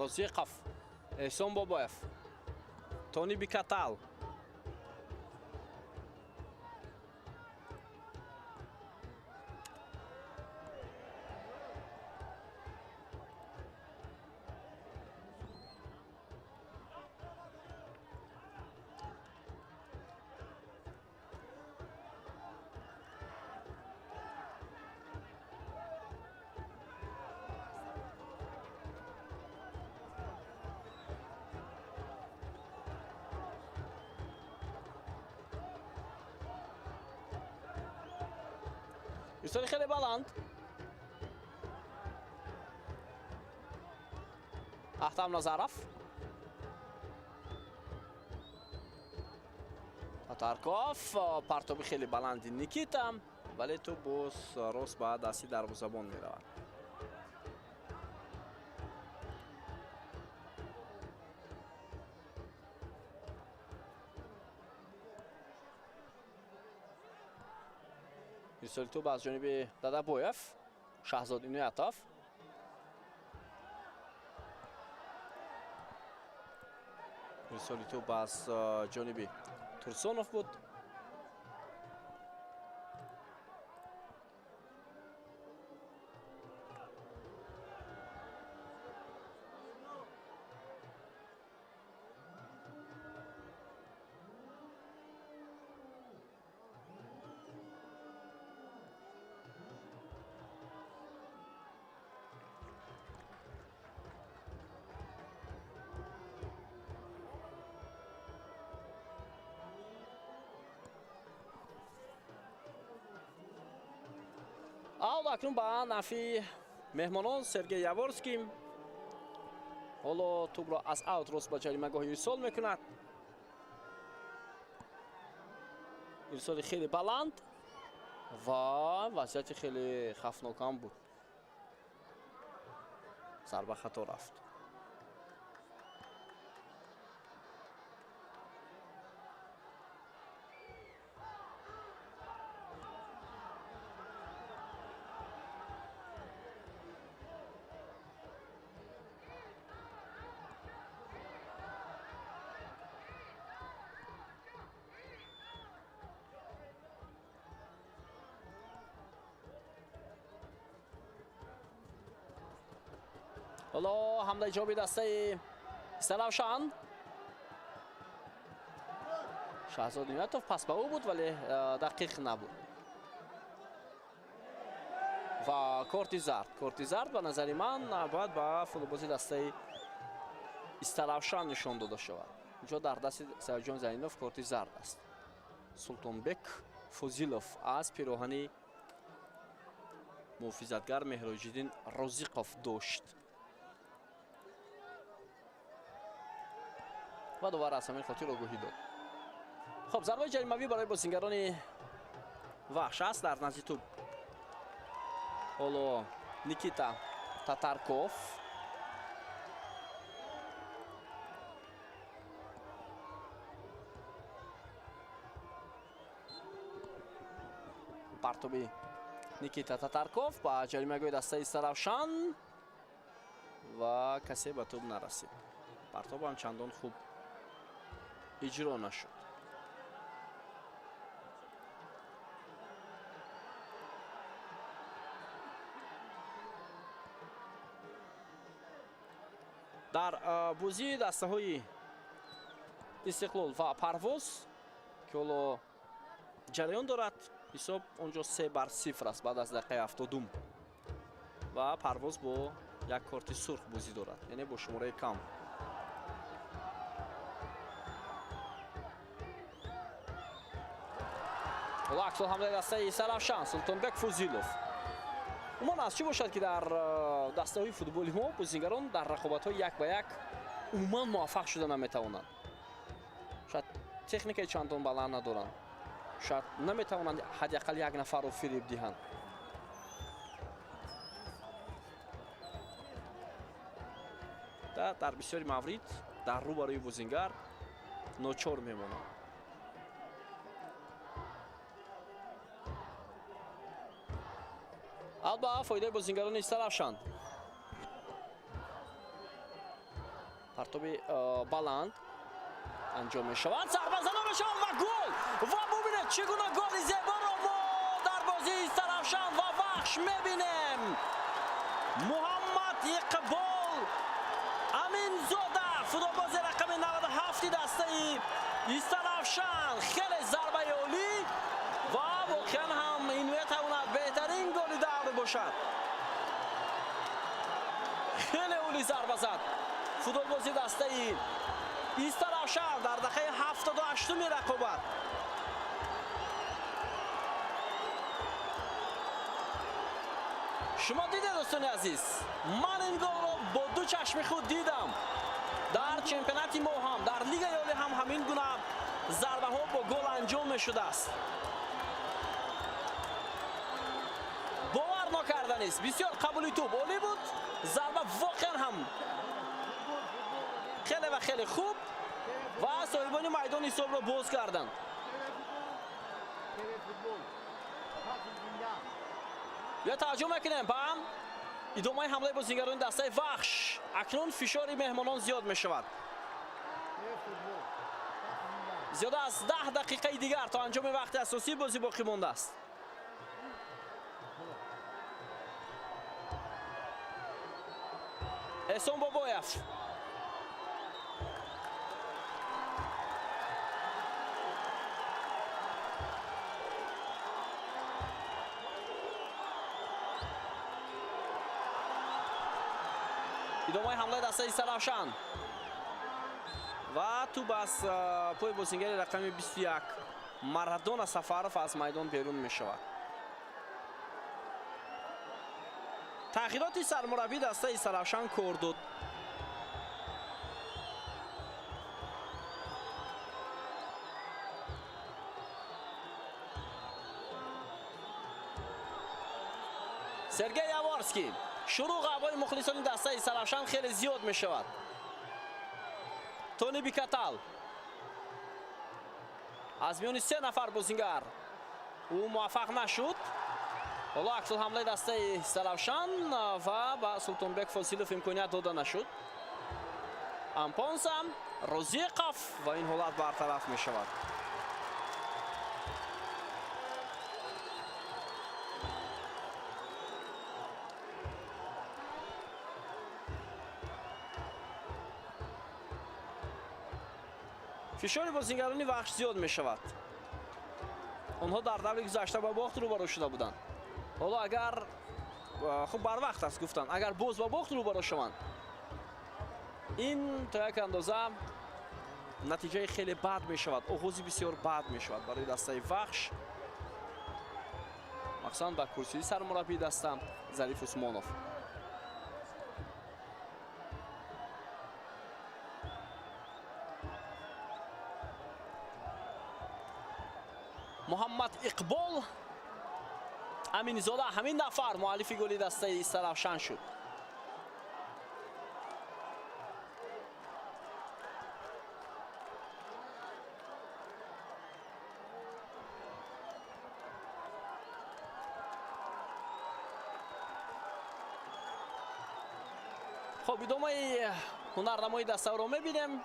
Розиқов, Эҳсон Бобоев, Тони Бикатал. Ирсоли хеле баланд. Ахтам Назаров, Татарков. Партоби хеле баланди Никита, вале тӯб боз рост ба дасти дарвозабон меравад. Ирсоли тӯб аз ҷониби Дадабоев. Шаҳзод Иноятов. Ирсоли тӯб аз ҷониби Турсонов буд. Аут акнун ба нафи меҳмонон. Сергей Яворский ҳоло тӯбро аз аут рост ба ҷаримагоҳ ирсол мекунад. Ирсоли хеле баланд ва вазъияти хеле хавфнокам буд. Зарба хато рафт. Ҳоло ҳамлаи ҷавоби дастаи Истаравшан. Шаҳзод Ниятов, пас ба ӯ буд, вале дақиқ набуд. Ва корти зард. Корти зард ба назари ман бояд ба футболбози дастаи Истаравшан нишон дода шавад. Инҷо дар дасти Саидҷон Зайнидинов корти зард аст. Султонбек Фозилов аз пироҳани муҳофизатгар Меҳроҷиддин Розиқов дошт. Ва довар аз ҳамин хотир огоҳӣ дод. Хоб, зарбаи ҷаримавӣ барои бозингарони Вахш аст дар назди тӯб. Ҳоло Никита Татарков. Партоби Никита Татарков ба ҷаримагоҳи дастаи Истаравшан ва касе ба тӯб нарасид. Партоб ҳам чандон хуб иҷро нашуд. Дар бозии дастаҳои Истиқлол ва Парвоз, ки ҳоло ҷараён дорад, ҳисоб онҷо 3-0 аст баъд аз дақиқаи 70 ва Парвоз бо як корти сурх бозӣ дорад, яъне бо шумораи кам. Ҳоло аксул ҳамлаи дастаи Истаравшан, Султонбек Фозилов. Умуман аз чӣ бошад, ки дар дастаҳои футболи мо бозингарон дар рақобатҳои як ба як умуман муваффақ шуда наметавонанд. Шояд техникаи чандон баланд надоранд, шояд наметавонанд ҳадди ақал як нафарро фиреб диҳанд. Дар бисёри маврид дар рӯбарӯи бозингар ночор мемонанд. Алба фоидаи бозингарони Истаравшан. Партоби баланд анҷом мешавад, зарба зада мешавад ва гол! Ва бубинед, чӣ гуна голи зеборо мо дар бозии Истаравшан ва Вахш мебинем. Муҳаммад Иқбол Аминзода, футболбози рақами 97 дастаи Истаравшан, хеле зарбаи олӣ ва воқеан ҳам ин метавонад беҳтарин голи давр бошад. Хеле олӣ зарба зад футболбози дастаи Истаравшан дар дақиқаи 78-уми рақобат. Шумо дидед, дӯстони азиз, ман ин голро бо ду чашми худ дидам. Дар чемпионати мо ҳам, дар лигаи олӣ ҳам ҳамин гуна зарбаҳо бо гол анҷом мешудааст. Бовар нокарданист, бисёр қабули тӯб олӣ буд. Зарба воқеан ҳам хеле ва хеле хуб ва соҳибони майдон ҳисобро боз карданд. Ё таваҷҷӯҳ мекунем ба идомаи ҳамлаи бозингарони дастаи Вахш. Акнун фишори меҳмонон зиёд мешавад. Зиёда аз 10 дақиқаи дигар то анҷоми вақти асосии бозӣ боқӣ мондааст. Эҳсон Бобоев. Идомаи ҳамлаи дастаи Истаравшан ва тӯб аз пои бозингари рақами 21 Марадона Сафаров аз майдон берун мешавад. Тағйироти сармураббии дастаи Истаравшан кор дод. Сергей Яворский. Шурӯъ ғавғои мухлисони дастаи Истаравшан хеле зиёд мешавад. Тони Бикатал аз миёни 3 нафар бозингар ӯ муваффақ нашуд. Ҳоло аксул ҳамлаи дастаи Истаравшан ва ба Султонбек Фозилов имконият дода нашуд. Ампонсам, Розиқов ва ин ҳолат бартараф мешавад. Фишори бозингарони Вахш зиёд мешавад. Онҳо дар даври гузашта ба бохт рӯбарӯ шуда буданд. Ҳоло агар Хуб, барвақт аст гуфтан, агар боз ба бохт рӯбаро шаванд, ин то як андоза натиҷаи хеле бад мешавад, оғози бисёр бад мешавад барои дастаи Вахш, махсусан ба курсии сармураббии даста Зариф Усмонов. Муҳаммад Иқбол Аминзода ҳамин нафар муаллифи голи дастаи Истаравшан шуд. Хуб, идомаи ҳунарнамои дастаро мебинем.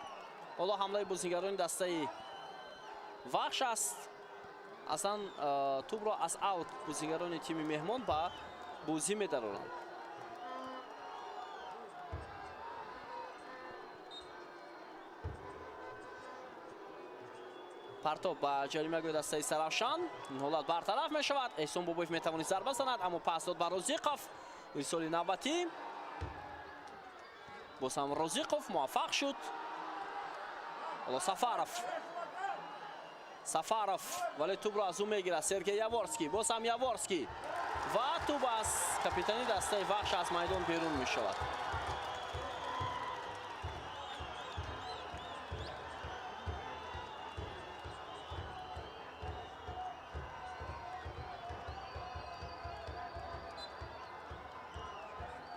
Ҳоло ҳамлаи бозигарони дастаи Вахш аст. Аслан тӯбро аз аут бозигарони тими меҳмон ба бозӣ медароранд. Партоб ба ҷаримагоҳи дастаи Саравшан. Ин ҳолат бартараф мешавад. Эҳсон Бобоев метавонист зарба занад, аммо пас дод ба Розиқов. Ирсоли навбатӣ боз ҳам Розиқов муваффақ шуд. Ҳоло Сафаров. Сафаров, вале тӯбро аз ӯ мегирад Сергей Яворский. Боз ҳам Яворский ва тӯб аз капитани дастаи Вахш аз майдон берун мешавад.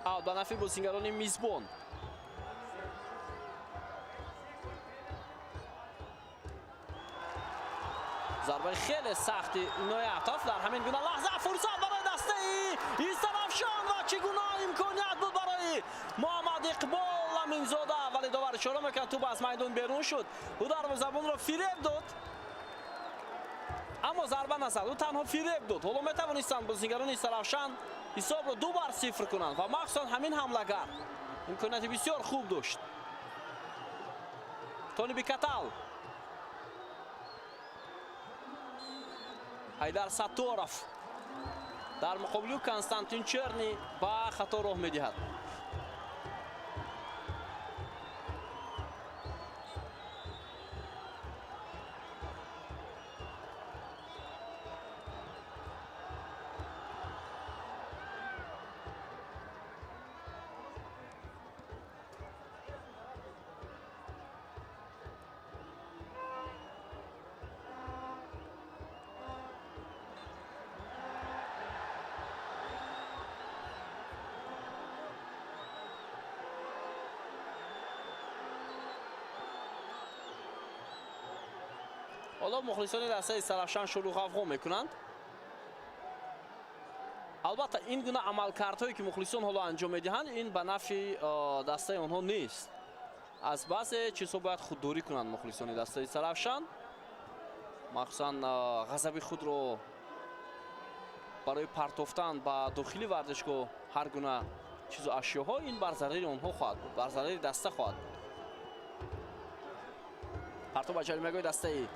Аут ба нафи бозигарони мизбон. Зарбаи хеле сахти Иноятов дар ҳамин гуна лаҳза фурсат барои дастаи Истаравшан ва чӣ гуна имконият буд барои Муҳаммад Иқбол Аминзода, вале довар ишора мекард, тӯб аз майдон берун шуд. Ӯ дарвозабонро фиреб дод, аммо зарба назад. Ӯ танҳо фиреб дод. Ҳоло метавонистанд бозигарони Истаравшан ҳисобро 2-0 кунанд ва махсусан ҳамин ҳамлагар имконияти бисёр хуб дошт. Тони Бикатал, Ҳайдар Сатторов дар муқобили ӯ Константин Черни ба хато роҳ медиҳад. Ҳоло мухлисони дастаи Саравшан шурӯъ ғавғо мекунанд. Албатта, ин гуна амалкардҳое ки мухлисон ҳоло анҷом медиҳанд, ин ба нафъи дастаи онҳо нест. Аз баъзе чизҳо бояд худдорӣ кунанд мухлисони дастаи Саравшан, махсусан ғазаби худро барои партофтан ба дохили варзишгоҳ ҳар гуна чизу ашёҳо, ин бар зарари онҳо хоҳад буд, бар зарари даста хоҳад буд. Партоб ба ҷаримагоҳи дастаи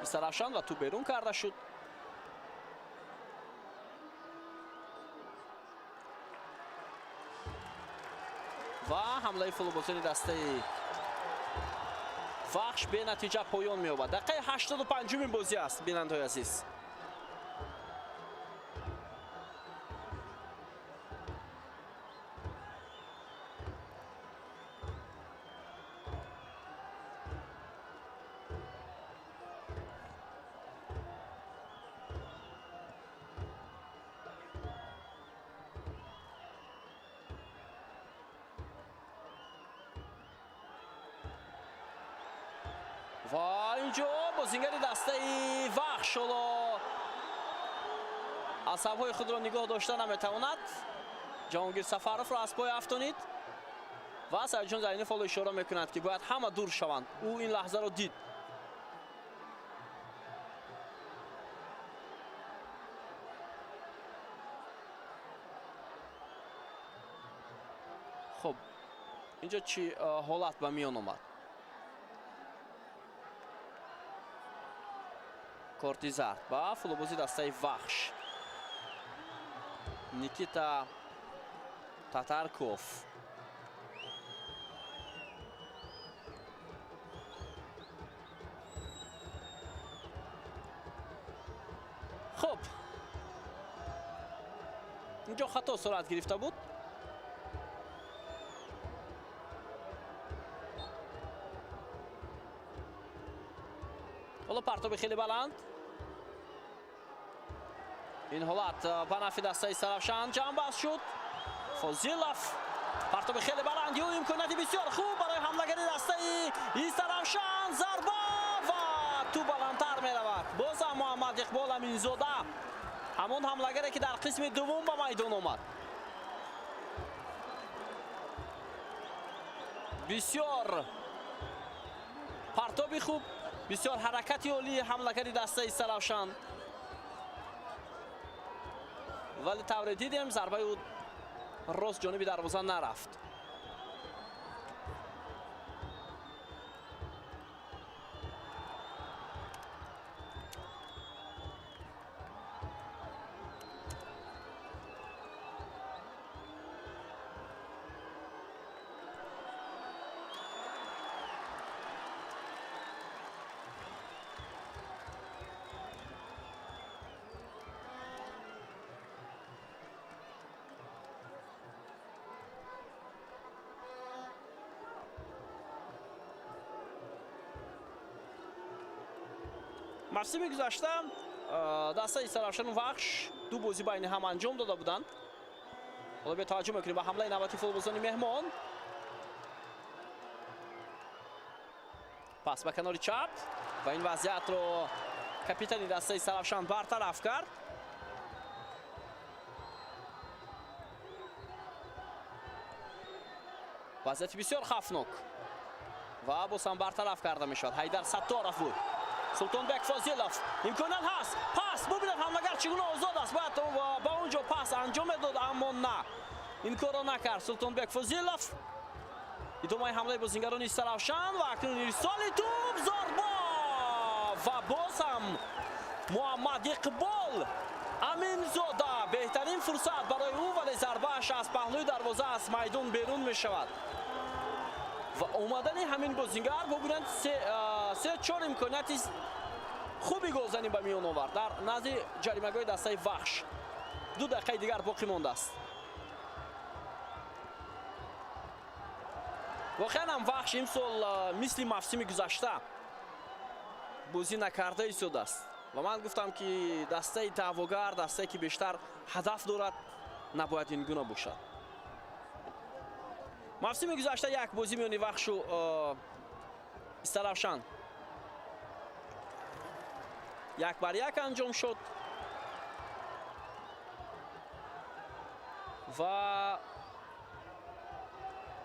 Истаравшан ва тӯб берун карда шуд. Ва ҳамлаи футболбозони дастаи Вахш бенатиҷа поён меёбад. Дақиқаи 85-уми бозӣ аст, бинандаҳои азиз. Ва инҷо бозингари дастаи Вахш ҳоло асабҳои худро нигоҳ дошта наметавонад. Ҷаҳонгир Сафаровро аз пой афтонид ва Саидҷон Зайнов ҳоло ишора мекунад, ки бояд ҳама дур шаванд. Ӯ ин лаҳзаро дид. Хуб, инҷо чӣ ҳолат ба миён омад? Корти зард ба футболбози дастаи Вахш. Никита Татарков. Хуб, инҷо хато сурат гирифта буд. Ҳоло партоби хеле баланд. Ин ҳолат ба нафи дастаи Истаравшан ҷамъбаст шуд. Фозилов, партоби хеле баланд, ю имконияти бисёр хуб барои ҳамлагари дастаи Истаравшан. Зарба ва тӯб баландтар меравад. Боз ҳам Муҳаммад Иқбол Аминзода, ҳамон ҳамлагаре, ки дар қисми дуввум ба майдон омад. Бисёр партоби хуб, бисёр ҳаракати олии ҳамлагари дастаи Истаравшан, вале тавре дидем, зарбаи ӯ рост ҷониби дарвоза нарафт. Мавсими гузашта дастаи Истаравшану Вахш ду бозӣ байни ҳам анҷом дода буданд. Ҳоло биё таваҷҷӯҳ мекунем ба ҳамлаи навбати футболбозони меҳмон. Пас ба канори чап ва ин вазъиятро капитани дастаи Истаравшан бартараф кард. Вазъияти бисёр хавфнок ва боз ҳам бартараф карда мешавад. Ҳайдар Сатторов буд. Султонбек Фозилов, имконият ҳаст, пас бубинед, ҳамлагар чӣ гуна озод аст. Бояд ба он ҷо пас анҷом медод, аммо на, ин корро накард Султонбек Фозилов. Идомаи ҳамлаи бозингарони Истаравшан ва акнун ирсоли тӯб, зарба ва боз ҳам Муҳаммад Иқбол Аминзода. Беҳтарин фурсат барои ӯ, вале зарбааш аз паҳлӯи дарвоза аз майдон берун мешавад. Ва омадани ҳамин бозингар, бубинанд, се чор имконияти хуби голзанӣ ба миён овард дар назди ҷаримагоҳи дастаи Вахш. 2 дақиқаи дигар боқӣ мондааст. Воқеан ҳам Вахш имсол мисли мавсими гузашта бозӣ накарда истодааст ва ман гуфтам, ки дастаи даъвогар, дастае, ки бештар ҳадаф дорад, набояд ин гуна бошад. Мавсими гузашта як бозӣ миёни Вахшу Истаравшан 1-1 анҷом шуд ва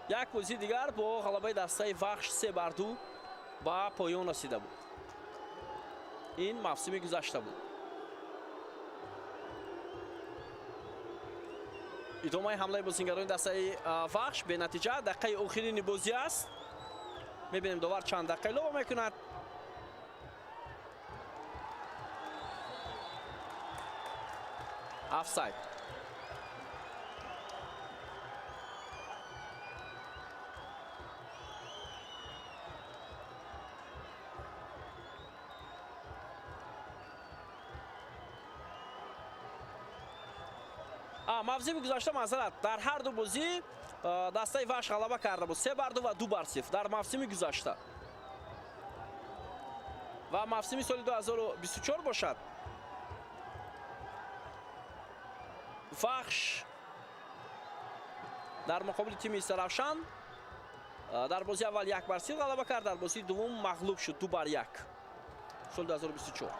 як бозии дигар бо ғалабаи дастаи Вахш 3-2 ба поён расида буд. Ин мавсими гузашта буд. Идомаи ҳамлаи бозингарони дастаи Вахш бенатиҷа. Дақиқаи охирини бозӣ аст. Мебинем, довар чанд дақиқа илова мекунад. Офсайд. Мавсими гузашта, маъзарат, дар ҳар ду бозӣ дастаи Вахш ғалаба карда буд, 3-2 ва 2-0 дар мавсими гузашта. Ва мавсими соли 2024 бошад, Вахш дар муқобили тими Истаравшан дар бозии аввал 1-0 ғалаба кард, дар бозии дуввум мағлуб шуд 2-1 соли 2024.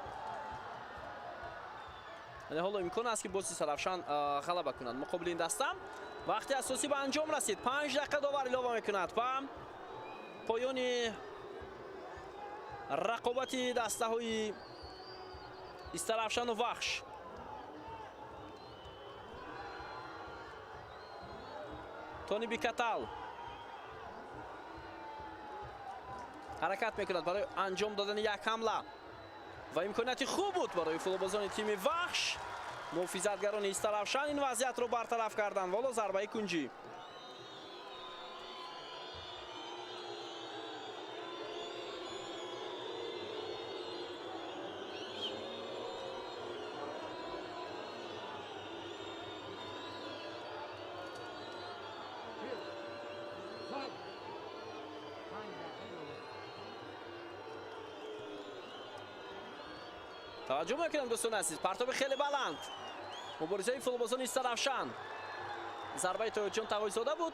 Яъне ҳоло имкон аст, ки боз Истаравшан ғалаба кунад муқобили ин даста. Вақти асосӣ ба анҷом расид. 5 дақиқа довар илова мекунад ба поёни рақобати дастаҳои Истаравшану Вахш. Тони Бикатал ҳаракат мекунад барои анҷом додани як ҳамла ва имконияти хуб буд барои футболбозони тими Вахш. Муҳофизатгарони Истаравшан ин вазъиятро бартараф карданд. Воло зарбаи кунҷӣ. Таваҷҷӯҳ мекунем, дӯстони азиз, партоби хеле баланд. Муборизаи футболбозони Истаравшан. Зарбаи Тоҳирҷон Тағойзода буд.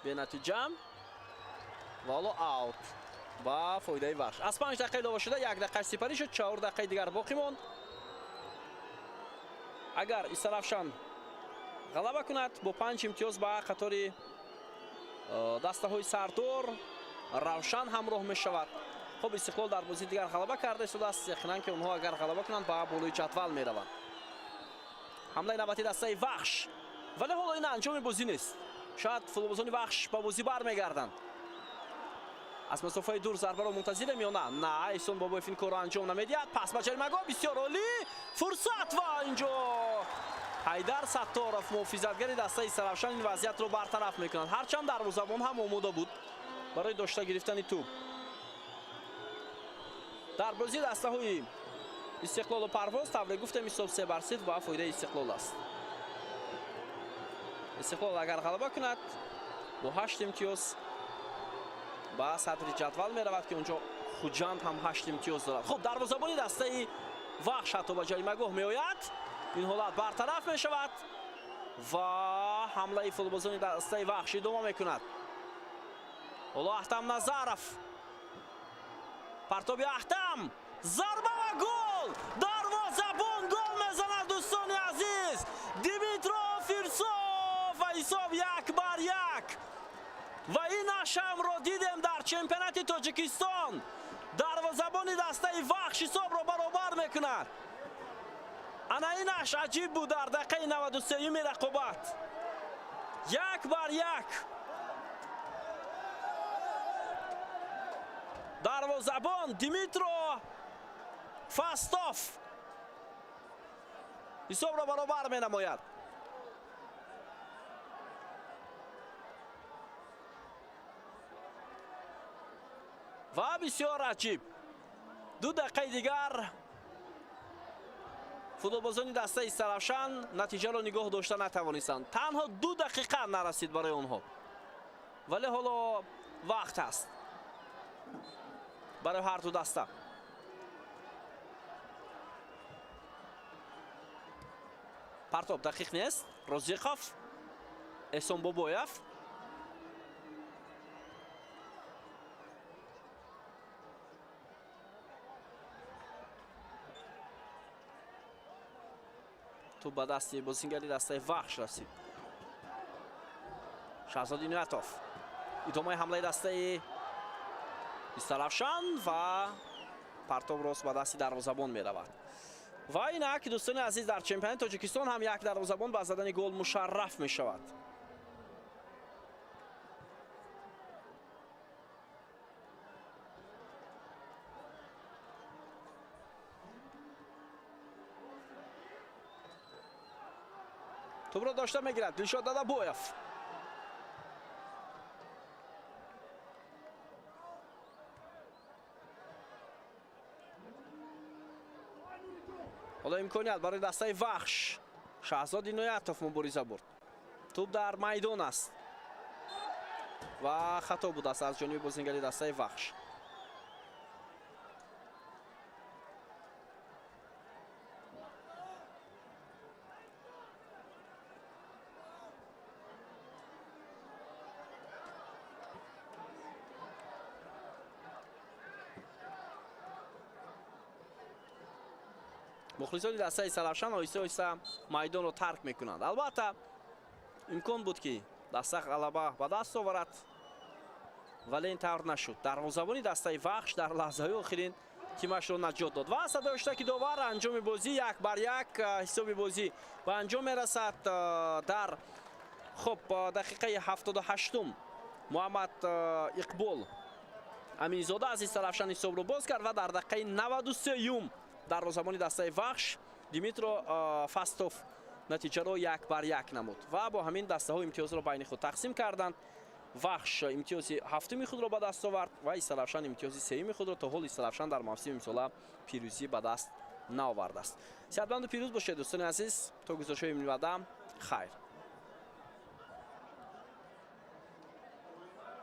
Бенатиҷа. Ва ҳоло аут ба фоидаи Вахш. Аз 5 дақиқа илова шуда 1 дақиқа сипарӣ шуд, 4 дақиқаи дигар боқӣ монд. Агар Истаравшан ғалаба кунад, бо 5 имтиёз ба қатори дастаҳои сардор Равшан ҳамроҳ мешавад. Хуб, Истиқлол дар бозии дигар ғалаба карда истодааст. Яқинан ки онҳо агар ғалаба кунанд ба болои ҷадвал мераванд. Ҳамлаи навбатии дастаи Вахш. Вале ҳоло ин анҷоми бозӣ нест. Шояд футболбозони Вахш ба бозӣ бармегарданд. Аз масофаи дур зарбаро мунтазирем ё на? На, Эҳсон Бобоев ин корро анҷом намедиҳад. Пас ба ҷаримагоҳ, бисёр олӣ фурсат ва инҷо Ҳайдар Сатторов, муҳофизатгари дастаи Истаравшан, ин вазъиятро бартараф мекунад. Ҳарчанд дарвозабон ҳам омода буд барои дошта гирифтани тӯб. Дар бозии дастаҳои Истиқлолу Парвоз тавре гуфтем, ҳисоб 3-0 ба фоидаи Истиқлол аст. Истиқлол агар ғалаба кунад бо 8 имтиёз ба садри ҷадвал меравад, ки онҷо Хуҷанд ҳам 8 имтиёз дорад. Хуб, дарвозабони дастаи Вахш ҳатто ба ҷаримагоҳ меояд. Ин ҳолат бартараф мешавад ва ҳамлаи футболбозони дастаи Вахш идома мекунад. Ҳоло Аҳтам Назаров. Партоби Аҳтам, зарба ва гол! Дарвозабон гол мезанад, дӯстони азиз! Димитро Фирсов ва ҳисоб 1-1. Ва ин ашамро дидем дар чемпионати Тоҷикистон. Дарвозабони дастаи Вахш ҳисобро баробар мекунад. Ана ин аш аҷиб буд дар дақиқаи 93-юми рақобат. 1-1. Дарвозабон Димитро Фастов ҳисобро баробар менамояд. Ва бисёр аҷиб. 2 дақиқаи дигар футболбозони дастаи Истаравшан натиҷаро нигоҳ дошта натавонистанд. Танҳо 2 дақиқа нарасид барои онҳо. Вале ҳоло вақт ҳаст барои ҳар ду даста. Партоб дақиқ нест. Розиқов, Эҳсон Бобоев. Тӯб ба дасти бозингари дастаи Вахш расид. Шаҳзод Иноятов. Идомаи ҳамлаи дастаи Истаравшан ва партоб рост ба дасти дарвозабон меравад. Ва инак, дӯстони азиз, дар чемпионати Тоҷикистон ҳам як дарвозабон ба задани гол мушарраф мешавад. Тӯбро дошта мегирад Дилшод Дадабоев. Ҳоло имконият барои дастаи Вахш. Шаҳзод Иноятов мубориза бурд. Тӯб дар майдон аст ва хато будааст аз ҷониби бозингари дастаи Вахш. Мухлисони дастаи Истаравшан оҳиста оҳиста майдонро тарк мекунанд. Албатта имкон буд ки даста ғалаба ба даст оварад, вале ин тавр нашуд. Дарвозабони дастаи Вахш дар лаҳзаҳои охирин тимашро наҷот дод. Ва садои ки довар анҷоми бозӣ 1-1 ҳисоби бозӣ ба анҷом мерасад. Дар хуб дақиқаи 78-ум Муҳаммад Иқбол Аминзода аз Истаравшан ҳисобро боз кард ва дар дақиқаи 93-юм дарвозабони дастаи Вахш Димитро Фастов натиҷаро 1-1 намуд ва бо ҳамин дастаҳо имтиёзро байни худ тақсим карданд. Вахш имтиёзи ҳафтуми худро ба даст овард ва Истаравшан имтиёзи сеюми худро. То ҳол Истаравшан дар мавсими имсола пирӯзӣ ба даст наовардааст. Сеҳатманду пирӯз бошед, дӯстони азиз, то гузоришҳои минбаъда, хайр.